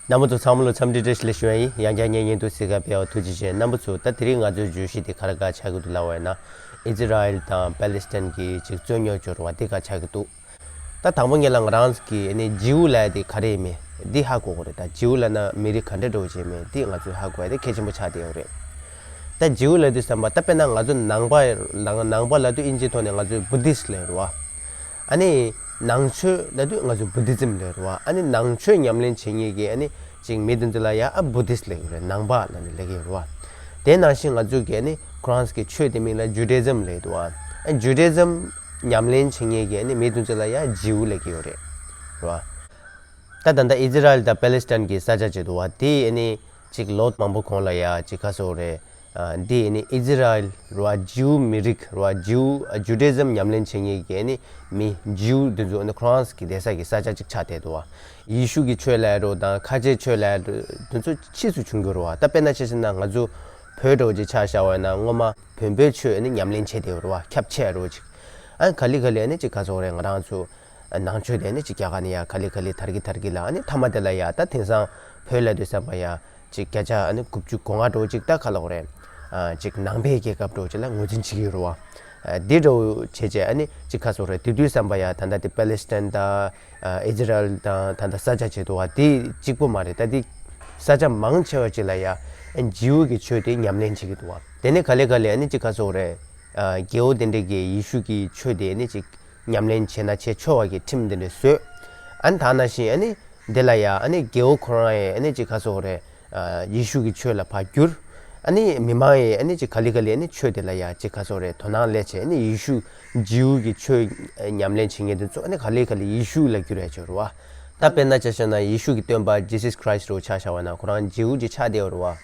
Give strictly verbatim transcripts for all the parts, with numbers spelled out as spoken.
རྣམ་པ་ཚོ་ཚང་མ་ལ་འཚམས་འདྲི་བཀྲ་ཤིས་བདེ་ལེགས་ཞུ་ཡ་ཡིན། ཡང་བསྐྱར་ངའི་བརྙན་ཐུང་གཟིགས་ག་ཕེབས་པར་ཐུགས་རྗེ་ཆེ། རྣམ་པ་ཚོ་ད་དེ་རིང་ང་ཚོའི་བརྗོད་གཞི་དེ་ག་རེ་ག་ཆགས་ཀྱི་འདུག་ལབ་པ་ཡིན་ན། ཨི་ཛི་རལ་དང་པེ་ལི་སི་ཐན་གྱི་ཅིག་རྩོད་རྙོག་འབྱོར་བ་དེ་ག་ཆགས་ཀྱི་འདུག་ད་དང་པོ་ཉིད་ལ་ང་རང་གིས་ནི་ཇིའུ་ལབ་ཡ་དེ་ག་རེ་ཡིན་མིན་འདི་ཧ་གོ་དགོས་རེད། ད་ཇིའུ་ལབ་ན་མི་རིགས་ག་འདྲ་འདྲ་བོ་ཅིག་ཡིན་མིན་འདི་ང་ཚོས་ཧ་གོ་ཡ་དེ་གལ་ཆེན་པོ་ཆགས་བསྡད་ཡོད་རེད། ད་ཇིའུ་ལབ་དུས་ཙམ་པ་ད་དཔེར་ན་ང་ཚོ་ནང་པ་ལ་ནང་པ་ལབ་དུས་ཨིན་ཇིའི་ཐོག་ནས་ང་ཚོས་བུ་དིསྟ་ལབ་རེད་བ། ཨ་ནི་ནང་ཆོས་ལབ་དུས་ང་ཚོས་བུ་དི་ཛིམ་ལབ་རེད་བ། ཨ་ནི་ནང་ཆོས་ཉམས་ལེན་བྱེད་མཁན་གྱི་ཨ་ནི་ཅིག་མི་དེ་ཚོ་ལ་ཡ་ཨ་བུ་དིསྟ་ལབ་ཀྱི་ཡོད་རེད། ནང་པ་ལབ་ནས་ལབ་ཀྱི་ཡོད་རེད་བ། དེ་ནང་བཞིན་ང་ཚོ་གི་ཨ་ནི་ཁོ་རང་གི་ཆོས་དེ་མིང་ལ་ཇུ་ཌི་ཛིམ་ལབ་འདུག་བ། ཨ་ཇུ་ཌི་ཛིམ་ཉམས་ལེན་བྱེད་མཁན་གྱི་ཨ་ནི་མི་དེ་ཚོ་ལ་ཡ་ཇིའུ་ལབ་ཀྱི་ཡོད་རེད་རེད་བ། ད་ད་ལྟ་ཨི་ཛི་རལ་དང་པེ་ལི་སི་ཐན་གྱི་ས་ཆ་ཅིག་འདུག་བ། དེ་ཨ་ནི་ཅིག་ལོ་མང་པོ་གོང་ལ་ཡ་ཅིག་ག་ཟེར་དགོས་རེད། ཨ་འདི་ཨ་ནི་ཨི་ཛི་རལ་རེད་བ། ཇིའུ་མི་རིགས་རེད་བ། ཇིའུ་ཨ་ཇུ་ཌི་ཛིམ་ཉམས་ལེན་བྱེད་མཁན་གྱི་ཨ་ནི་མི་ཇིའུ་དེ་ཚོ་ཨ་ནི་ཁོ་རང་གི་བསྡད་ས་གི་ས་ཆ་ཅིག་ཆགས་བསྡད་འདུག་བ། ཡེ་ཤུ་གི་ཆོས་ལབ་རོགས་དང་ཁ་ཆེའི་ཆོས་ལབ་རོགས་དེ་ཚོ་ཕྱིས་སུ་བྱུང་གི་རེད་བ། ད་དཔེར་ན་ཆ་བཞག་ན་ང་ཚོ་བོད་འདྲ་བོ་ཅིག་ཆ་བཞག་པ་ཡིན་ན་སྔོན་མ་བོན་པོའི་ཆོས་ཨ་ནི་ཉམས་ལེན་བྱས་བསྡད་ཡོད་རེད་བ། ཁྱབ་ཆེ་རེད་བ་ཅིག་ཨ་ནི་ག་ལེ་ག་ལེ་ཨ་ནི་ཅིག་ག་ཟེར་དགོས་རེད། ང་རང་ཚོ་ནང་ཆོས་དེ་ནི་ཅིག་རྒྱ་གར་ནས་ཡ་ག་ལེ་ག་ལེ་དར་གྱི་དར་གྱི་ལ། ཨ་ནི་མཐའ་མ་དེ་ལ་ཡ་ད་དེང་སང་བོད་ལ་དུས་ཙམ་པ་ཡ་ཅིག་བརྒྱ་ཆ་ཨ་ནི་དགུ་བཅུ་གོ་ལྔ་འགྲོ་ཅིག་ད་ག་ལབ་དགོས་རེད། ཨ་ཅིག་ནང་པའི་རྒྱལ་ཁབ་འགྲོ་ཅིག་ལ་ངོས་འཛིན་བྱེད་ཀྱི་ཡོད་རེད་བ། ཨ་འདི་འགྲོ་བྱས་བྱས་ཨ་ནི་ཅིག་ག་ཟེར་དགོས་རེད། དེ་དུས་ཙམ་པ་ཡ་ད་ལྟ་དེ་པེ་ལི་སི་ཐན་དང་ཨ་ཨི་ཛི་རལ་དང་ད་ལྟ་ས་ཆ་བྱེད་དུ་བ་དེ་གཅིག་པོ་མ་རེད། ད་དེ་ས་ཆ་མང་ཆེ་བ་ཅིག་ལ་ཡ་ཨ་ཇིའུ་གི་ཆོས་དེ་ཉམས་ལེན་བྱེད་ཀྱི་འདུག་བ། དེ་ནི་ག་ལེ་ག་ལེ་ཨ་ནི་ཅིག་ག་ཟེར་དགོས་རེད། ཨ་རྒྱལ་པོ་དེ་འདྲས་ཀྱིས་ཡེ་ཤུ་གི་ཆོས་དེ་ནི་ཅིག་ཉམས་ལེན་བྱས་ན་བྱས་ཆོག་པ་གི་ཁྲིམས་དེ་འདྲས་བཟོས། ཨ་ནི་ད་ནང་བཞིན་ཨ་ནི་དེ་ལ་ཡ་ཨ་ནི་རྒྱལ་པོ་ཁོ་རང་ཡང་ཨ་ནི་ཅིག་ག་ཟེར་དགོས་རེད། ཨ་ཡེ་ཤུ་གི་ཆོས་ལ་ཕར་བསྒྱུར། ཨ་ནི་མི་མང་ཡང་ཨ་ནི་ཅིག་ག་ལེ་ག་ལེ་ཨ་ནི་ཆོས་དེ་ལ་ཡ་ཅིག་ག་ཟེར་དགོས་རེད། དོ་སྣང་སླེབས་བྱས་ཨ་ནི་ཡེ་ཤུ་ཇིའུ་གི་ཆོས་ཉམས་ལེན་བྱེད་མཁན་དེ་ཚོ་ཨ་ནི་ག་ལེ་ག་ལེ་ཡེ་ཤུ་ལ་བསྒྱུར་ཡ་བྱས་རེད་བ། ད་དཔེར་ན་ཆ་བཞག་ན་ཡེ་ཤུ་གི་སྟོན་པ་ཇི་སཱས་ཁི་རའི་སི་ཊི་རེད་ཆ་བཞག་པ་ན་ཁོ་རང་ཇིའུ་ཅིག་ཆགས་བསྡད་ཡོད་རེད་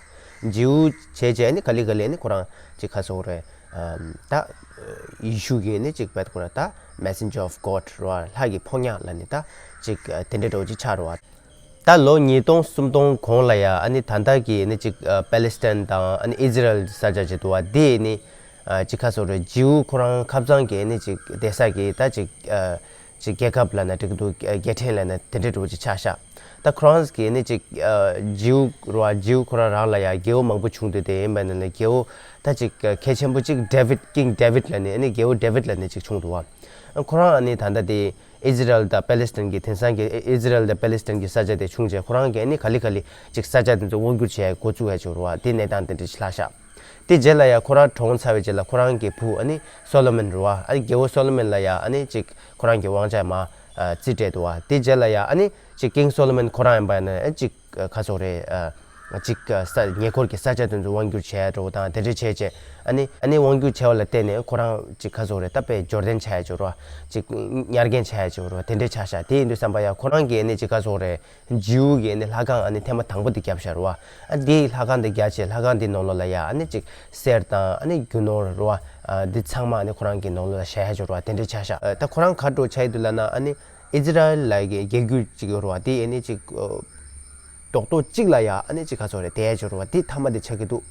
བ། ཇིའུ་བྱས་བྱས་ནི་ག་ལེ་ག་ལེ་ནི་ཁོ་རང་ཅིག་ག་ཟེར་དགོས་རེད། ཨམ་ད་ཡེ་ཤུ་གི་ནི་ཅིག་བེད་ཁོ་རང་ད་Messenger of God རེད་བ། ལྷ་གི་ཕོ་ཉ་ལབ་ནི་ད་ཅིག་དེ་འདྲ་འདྲ་བོ་ཅིག་ཆགས་རེད་བ། ད་ལོ་ཉིས་སྟོང་སུམ་སྟོང་གོང་ལ་ཡ་ཨ་ནི་ད་ལྟ་གི་ནི་ཅིག་པེ་ལི་སི་ཐན་དང་ཨ་ནི་ཨི་ཛི་རལ་ས་ཆ་ཅིག་འདུག་བ། དེ་ནི་ཅིག་ག་ཟེར་དགོས་རེད། ཇིའུ་ཁོ་རང་ཁ་སང་གི་ནི་ཅིག་བསྡད་ས་གི་ད་ཅིག་ཅིག་རྒྱལ་ཁབ་ལབ་ན་འགྲིག་གི་འདུག་རྒྱལ་ཕྲན་ལབ་ན་དེ་འདྲ་འདྲ་བོ་ཅིག་ཆགས་ཤག་ད་ཁོ་རང་གི་ནི་ཅིག་ཨ་ཇིའུ་རེད་བ། ཇིའུ་ཁོ་རང་རང་ལ་ཡ་རྒྱལ་པོ་མང་པོ་བྱུང་འདུག་དེ་ཡིན་པ་ནི་ལ་རྒྱལ་པོ་ད་ཅིག་གལ་ཆེན་པོ་ཅིག་ཌེ་བིད། ཀིང་ཌེ་བིད་ལབ་ནི་ཨ་ནི་རྒྱལ་པོ་ཌེ་བིད་ལབ་ནི་ཅིག་བྱུང་འདུག་བ། ཁོ་རང་ཨ་ནི་ད་ལྟ་དེ་ཨི་ཛི་རལ་དང་པེ་ལི་སི་ཐན་གྱི་དེང་སང་གི་ཨི་ཛི་རལ་དང་པེ་ལི་སི་ཐན་གྱི་ས་ཆ་དེ་བྱུང་རྗེས་ཁོ་རང་གིས་ཨ་ནི་ག་ལེ་ག་ལེ་ཅིག་ས་ཆ་དེ་ཚོ་དབང་བསྒྱུར་བྱས་འགོ་བཙུགས་ཡ་ཅིག་རེད་བ། དེ་གནས་སྟངས་དེ་འདྲ་ཅིག་ལྷག་ཤག་དེ་རྗེས་ལ་ཡ་ཁོ་རང་གྲོངས་ཚར་བའི་རྗེས་ལ་ཁོ་རང་གི་བུ་ཨ་ནི་སོ་ལོ་མོན་རེད་བ། ཨ་ནི་རྒྱལ་པོ་སོ་ལོ་མོན་ལ་ཡ་ཨ་ནི་ཅིག་ཁོ་རང་གི་དབང་ཆ་མར་ཨ་རྩིས་སྤྲད་འདུག་བ། དེ་རྗེས་ལ་ཡ་ཨ་ནི་ཅིག་ཀིང་སོ་ལོ་མོན་ཁོ་རང་ཡིན་པ་ཡིན་ན་ཨ་ཅིག་ག་ཟེར་དགོས་རེད། ཨ་ཅིག་ས་ཉེ་འཁོར་གྱི་ས་ཆ་དེ་ཚོ་དབང་བསྒྱུར་བྱས་འགྲོ་དང་དེ་འདྲ་བྱས་རྗེས་ཨ་ནི་ཨ་ནི་དབང་བསྒྱུར་བྱས་པ་ལ་བརྟེན་ནས་ཁོ་རང་ཅིག་ག་ཟེར་དགོས་རེད། ད་དཔེ་འབྱོར་ལྡན་ཆགས་ཡ་ཅིག་རེད་བ། ཅིག་གཉེར་མཁན་ཆགས་ཡ་ཅིག་རེད་བ། དེ་འདྲ་ཆགས་ཤག་དེ་ཡིན་དུས་ཙམ་པ་ཡ་ཁོ་རང་གིས་ཨ་ནི་ཅིག་ག་ཟེར་དགོས་རེད། ཇིའུ་གི་ཨ་ནི་ལྷ་ཁང་ཨ་ནི་ཐེངས་མ་དང་པོ་དེ་བརྒྱབ་ཤག་རེད་བ། ཨ་དེའི་ལྷ་ཁང་དེ་བརྒྱབ་བྱས་ལྷ་ཁང་དེའི་ནང་ལོགས་ལ་ཡ་ཨ་ནི་ཅིག་གསེར་དང་ཨ་ནི་རྒྱུ་ནོར་རེད་བ། ཨ་འདི་ཚང་མ་ཨ་ནི་ཁོ་རང་གི་ནང་ལོགས་ལ་བཞག་ཡ་ཅིག་རེད་བ། དེ་འདྲ་ཆགས་ཤག་ཨ་ད་ཁོ་རང་ག་འདྲ་ཆགས་ཡོད་འདུག་ལབ་ན་ཨ་ནི་ཨི་ཛི་རལ་ལབ་ཀྱི་རྒྱལ་རྒྱུད་ཅིག་ཡོད་རེད་བ། དེ་ཨ་ནི་ཅིག་ཨ་རྡོག་རྡོག་གཅིག་ལ་ཡ་ཨ་ནི་ཅིག་ག་ཟེར་དགོས་རེད། བསྡད་ཡ་ཅིག་ཡོད་རེད་བ། དེ་མཐའ་མ་དེ་ཆགས་ཀྱི་འདུག་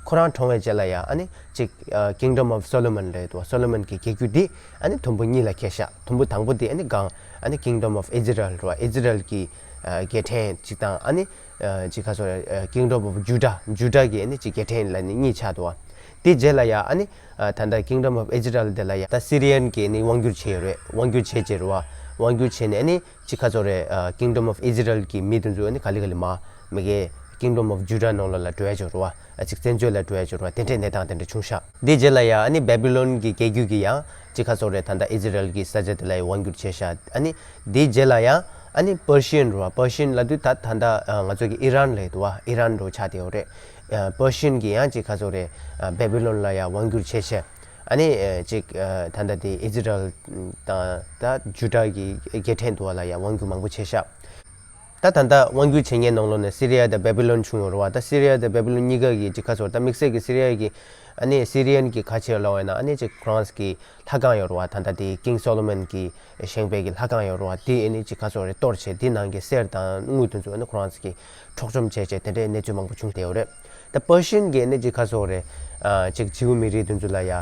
ཁོ་རང་གྲོངས་པའི་རྗེས་ལ་ཡ་ཨ་ནི་ཅིག་ཨ་Kingdom of Solomon རེད་འདུག་སོ་ལོ་མོན་གྱི་རྒྱལ་རྒྱུད་དེ་ཨ་ནི་དུམ་བུ་གཉིས་ལ་གྱེས་ཤག་དུམ་བུ་དང་པོ་དེ་ཨ་ནི་སྒང་ཨ་ནི་Kingdom of Israel རེད་བ། ཨི་ཛི་རལ་གྱི་ཨ་རྒྱལ་ཕྲན་གཅིག་དང་ཨ་ནི་ཨ་ཅིག་ག་ཟེར་དགོས་རེད། Kingdom of Judah ཇུ་ཌ་གི་ཨ་ནི་ཅིག་རྒྱལ་ཕྲན་ལབ་ནི་གཉིས་ཆགས་འདུག་བ། དེ་རྗེས་ལ་ཡ་ཨ་ནི་ཨ་ད་ལྟ་Kingdom of Israel དེ་ལ་ཡ་ད་སི་རི་ཡན་གྱིས་ཨ་ནི་དབང་བསྒྱུར་བྱས་ཡོད་རེད། དབང་བསྒྱུར་བྱས་བྱས་རེད་བ། དབང་བསྒྱུར་བྱས་ནས་ཨ་ནི་ཅིག་ག་ཟེར་དགོས་རེད། ཨ་Kingdom of Israel གི་མི་དེ་ཚོ་ཨ་ནི་ག་ལེ་ག་ལེ་མར་མ་གི་Kingdom of Judah ནང་ལོགས་ལ་འགྲོ་ཡ་ཅིག་རེད་བ། ཨ་ཅིག་བཙན་བྱོལ་ལ་འགྲོ་ཡ་ཅིག་རེད་བ། དེ་འདྲའི་གནས་སྟངས་དེ་འདྲ་བྱུང་ཤག་དེ་རྗེས་ལ་ཡ་ཨ་ནི་བེ་བི་ལོན་གྱི་རྒྱལ་རྒྱུད་ཀྱིས་ཡང་ཅིག་ག་ཟེར་དགོས་རེད། ད་ལྟ་ཨི་ཛི་རལ་གྱི་ས་ཆ་དེ་ལ་ཡ་དབང་བསྒྱུར་བྱས་ཤག་ཨ་ནི་དེ་རྗེས་ལ་ཡ་ཨ་ནི་པར་ཤི་ཡན་རེད་བ། པར་ཤི་ཡན་ལབ་དུས་ད་ད་ལྟ་ཨ་ང་ཚོ་གི་ཨི་རན་ལབ་འདུག་བ། ཨི་རན་འདྲ་བོ་ཆགས་བསྡད་ཡོད་རེད། ཨ་པར་ཤི་ཡན་གྱིས་ཡང་ཅིག་ག་ཟེར་དགོས་རེད། ཨ་བེ་བི་ལོན་ལ་ཡ་དབང་བསྒྱུར་བྱས་བྱས། ཨ་ནི་ཨ་ཅིག་ཨ་ད་ལྟ་དེ་ཨི་ཛི་རལ་དང་ད་ཇུ་ཌ་གི་རྒྱལ་ཕྲན་དེ་ཚོ་ལ་ཡ་དབང་བསྒྱུར་མང་པོ་བྱས་ཤག་ད་ད་ལྟ་དབང་བསྒྱུར་བྱེད་མཁན་ནང་ལོགས་ནས་སི་རི་ཡ་དང་བེ་བི་ལོན་བྱུང་ཡོད་རེད་བ། ད་སི་རི་ཡ་དང་བེ་བི་ལོན་གཉིས་ཀ་གི་ཅིག་ག་ཟེར་དགོས་རེད། ད་དམིགས་བསལ་གྱི་སི་རི་ཡ་གི་ཨ་ནི་སི་རི་ཡན་གྱི་ཁ་ཆེ་ལབ་པ་ཡིན་ན་ཨ་ནི་ཅིག་ཁོ་རང་གི་ལྷ་ཁང་ཡོད་རེད་བ། ད་ལྟ་དེ་ཀིང་སོ་ལོ་མོན་གྱི་བཞེངས་པའི་གི་ལྷ་ཁང་ཡོད་རེད་བ། དེ་ཨ་ནི་ཅིག་ག་ཟེར་དགོས་རེད། གཏོར་བྱས་དེ་ནང་གི་གསེར་དང་དངུལ་དེ་ཚོ་ཨ་ནི་ཁོ་རང་ཚོ་གིས་འཕྲོག་བཅོམ་བྱས་བྱས་དེ་འདྲའི་གནས་ཚུལ་མང་པོ་བྱུང་བསྡད་ཡོད་རེད། ད་པར་ཤི་ཡན་གྱིས་ཨ་ནི་ཅིག་ག་ཟེར་དགོས་རེད། ཨ་ཅིག་ཇིའུ་མི་རིགས་དེ་ཚོ་ལ་ཡ་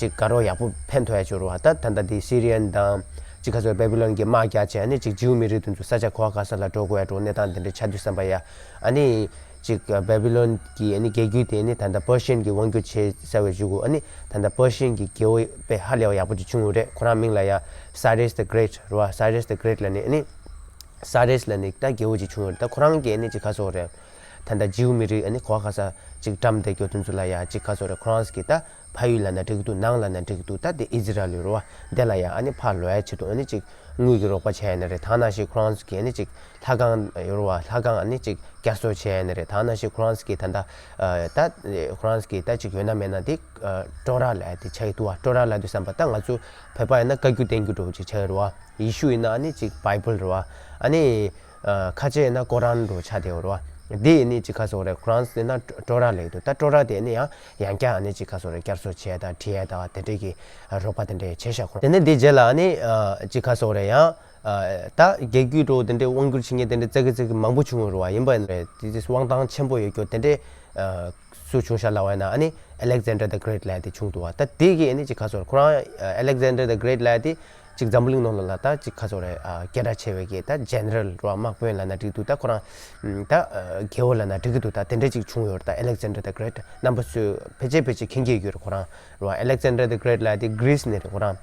ཅིག་དགའ་རོགས་ཡག་པོ་ཕན་ཐོགས་ཡ་ཅིག་ཡོད་རེད་བ། ད་ད་ལྟ་དེ་སི་རི་ཡན་དང་ ཅིག་ཁ་སོ་བྷེ་བྷི་ལོན་གྱི་དམག་རྒྱག་བྱས་ཨ་ནི་ཅིག་ཇིའུ་མི་རིགས་དེ་ཚོ་ས་ཆ་ག་བ་ག་ས་ལ་འགྲོ་དགོས་ཡ་འགྲོ་གནས་སྟངས་དེ་འདྲ་ཆགས་དུས་ཙམ་པ་ཡ། ཨ་ནི་ཅིག་བྷེ་བྷི་ལོན་གྱི་ཨ་ནི་རྒྱལ་རྒྱུད་དེ་ཨ་ནི་ད་ལྟ་པར་ཤན་གྱི་དབང་སྒྱུར་བྱས་ཚར་བའི་གཞུག་གུ་ཨ་ནི་ད་ལྟ་པར་ཤན་གྱི་རྒྱལ་པོ་དཔེ་ཧ་ལས་པ་ཡག་པོ་ཅིག་བྱུང་ཡོད་རེད། ཁོ་རང་མིང་ལ་ཡ་Cyrus the Great རེད་བ། Cyrus the Great ལབ་ནས་ཨ་ནི་Cyrus ལབ་ནས་ད་རྒྱལ་པོ་ཅིག་བྱུང་ཡོད་རེད། ད་ཁོ་རང་གིས་ཨ་ནི་ཅིག་ཁ་སོ་རེད། ད་ལྟ་ཇིའུ་མི་རིགས་ཨ་ནི་ག་བ་ག་ས་ཅིག་བཀྲམ་བསྡད་རྒྱུ་དེ་ཚོ་ལ་ཡ་ཅིག་ཁ་སོ་རེད། ཁོ་རང་གིས་ད་ཕ་ཡུལ་ལབ་ན་འགྲིག་གི་འདུག་ནང་ལབ་ན་འགྲིག་གི་འདུག་ད་དེ་ཨི་ཛི་རལ་ཡོད་རེད་བ། དེ་ལ་ཡ་ཨ་ནི་ཕར་ལོག་ཡ་ཆེད་དུ་ཨ་ནི་ཅིག་དངུལ་གྱི་རོགས་པ་བྱས་ཡ་ནི་རེད། ད་ནང་བཞིན་ཁོ་རང་ཚོ་གིས་ཨ་ནི་ཅིག་ལྷ་ཁང་ཡོད་རེད་བ། ལྷ་ཁང་ཨ་ནི་ཅིག་བསྐྱར་གསོ་བྱས་ཡ་ནི་རེད། ད་ནང་བཞིན་ཁོ་རང་ཚོ་གིས་ད་ལྟ་ཨ་ད་ཁོ་རང་ཚོ་གིས་ད་ཅིག་ཡོད་ན་མེད་ན་དེ་ཨ་ཊོ་ར་ལབ་ཡ་དེ་ཆགས་ཀྱི་འདུག་བ། ཊོ་ར་ལབ་དུས་ཙམ་པ་ད་ང་ཚོ་བོད་པ་ཡིན་ན་བཀའ་བརྒྱུད་བསྟེན་རྒྱུ་འདྲ་བོ་ཅིག་ཆགས་ཀྱི་རེད་བ། ཡེ་ཤུ་ཡིན་ན་ཨ་ནི་ཅིག་བྷའི་བལ་རེད་བ། ཨ་ནི་ཨ་ཁ་ཆེ་ཡིན་ན་ཀོ་རན་འདྲ་བོ་ཆགས་བསྡད་ཡོད་རེད་བ། དེ་ཡིན་ནི་ཅིག་ཁ་སོ་རེད། ཁོ་རང་ཚོ་ཡིན་ན་ཊོ་ར་ལབ་ཀྱི་འདུག་ད་ཊོ་ར་དེ་ནི་ཡང་ཡང་བསྐྱར་ཨ་ནི་ཅིག་ཁ་སོ་རེད། བསྐྱར་གསོ་བྱས་དང་བྲིས་ཡ་དང་དེ་འདྲས་ཀྱི་རོགས་པ་དེ་འདྲས་བྱས་ཤག་ཁོ་རང་། དེ་ནས་དེ་རྗེས་ལ་ཨ་ནི་ཨ་ཅིག་ཁ་སོ་རེད། ཡང་ཨ་ད་རྒྱལ་རྒྱུད་འདྲ་བོ་དེ་འདྲས་དབང་བསྒྱུར་བྱེད་མཁན་དེ་འདྲས་ཙག་གི་ཙག་གི་མང་པོ་བྱུང་ཡོད་རེད་བ། ཡིན་པ་ཡིན་ནའི་དེ་དེ་དབང་ཐང་ཆེན་པོ་ཡོད་རྒྱུ་དེ་འདྲས་ཨ་སུ་བྱུང་ཤག་ལབ་པ་ཡིན་ན་ཨ་ནི་Alexander the Great ལབ་ཡ་དེ་བྱུང་འདུག་བ། ད་དེ་གིས་ཨ་ནི་ཅིག་ཁ་སོ་རེད། ཁོ་རང་ཨ་Alexander the Great ལབ་ཡ་དེ་ཅིག་འཛམ་བུ་གླིང་ནང་ལ་ལ་ད་ཅིག་ཁ་སོ་རེད། ཨ་སྐད་གྲགས་ཆེ་བའི་གི་ད་ཇེ་ནེ་རལ་རེད་བ། དམག་དཔོན་ལབ་ན་འགྲིག་འདུག་ད་ཁོ་རང་ཨ་ད་ཨ་རྒྱལ་པོ་ལབ་ན་འགྲིག་གི་འདུག་ད་དེ་འདྲ་ཅིག་བྱུང་ཡོད་རེད། ད་Alexander the Great རྣམ་པ་ཚོས་ཕལ་ཆེར་ཕལ་ཆེར་མཁྱེན་གྱི་ཡོད་རེད། ཁོ་རང་རེད་བ། Alexander the Great ལབ་ཡ་དེ་གྷི་རིས་ནས་རེད་ཁོ་རང་།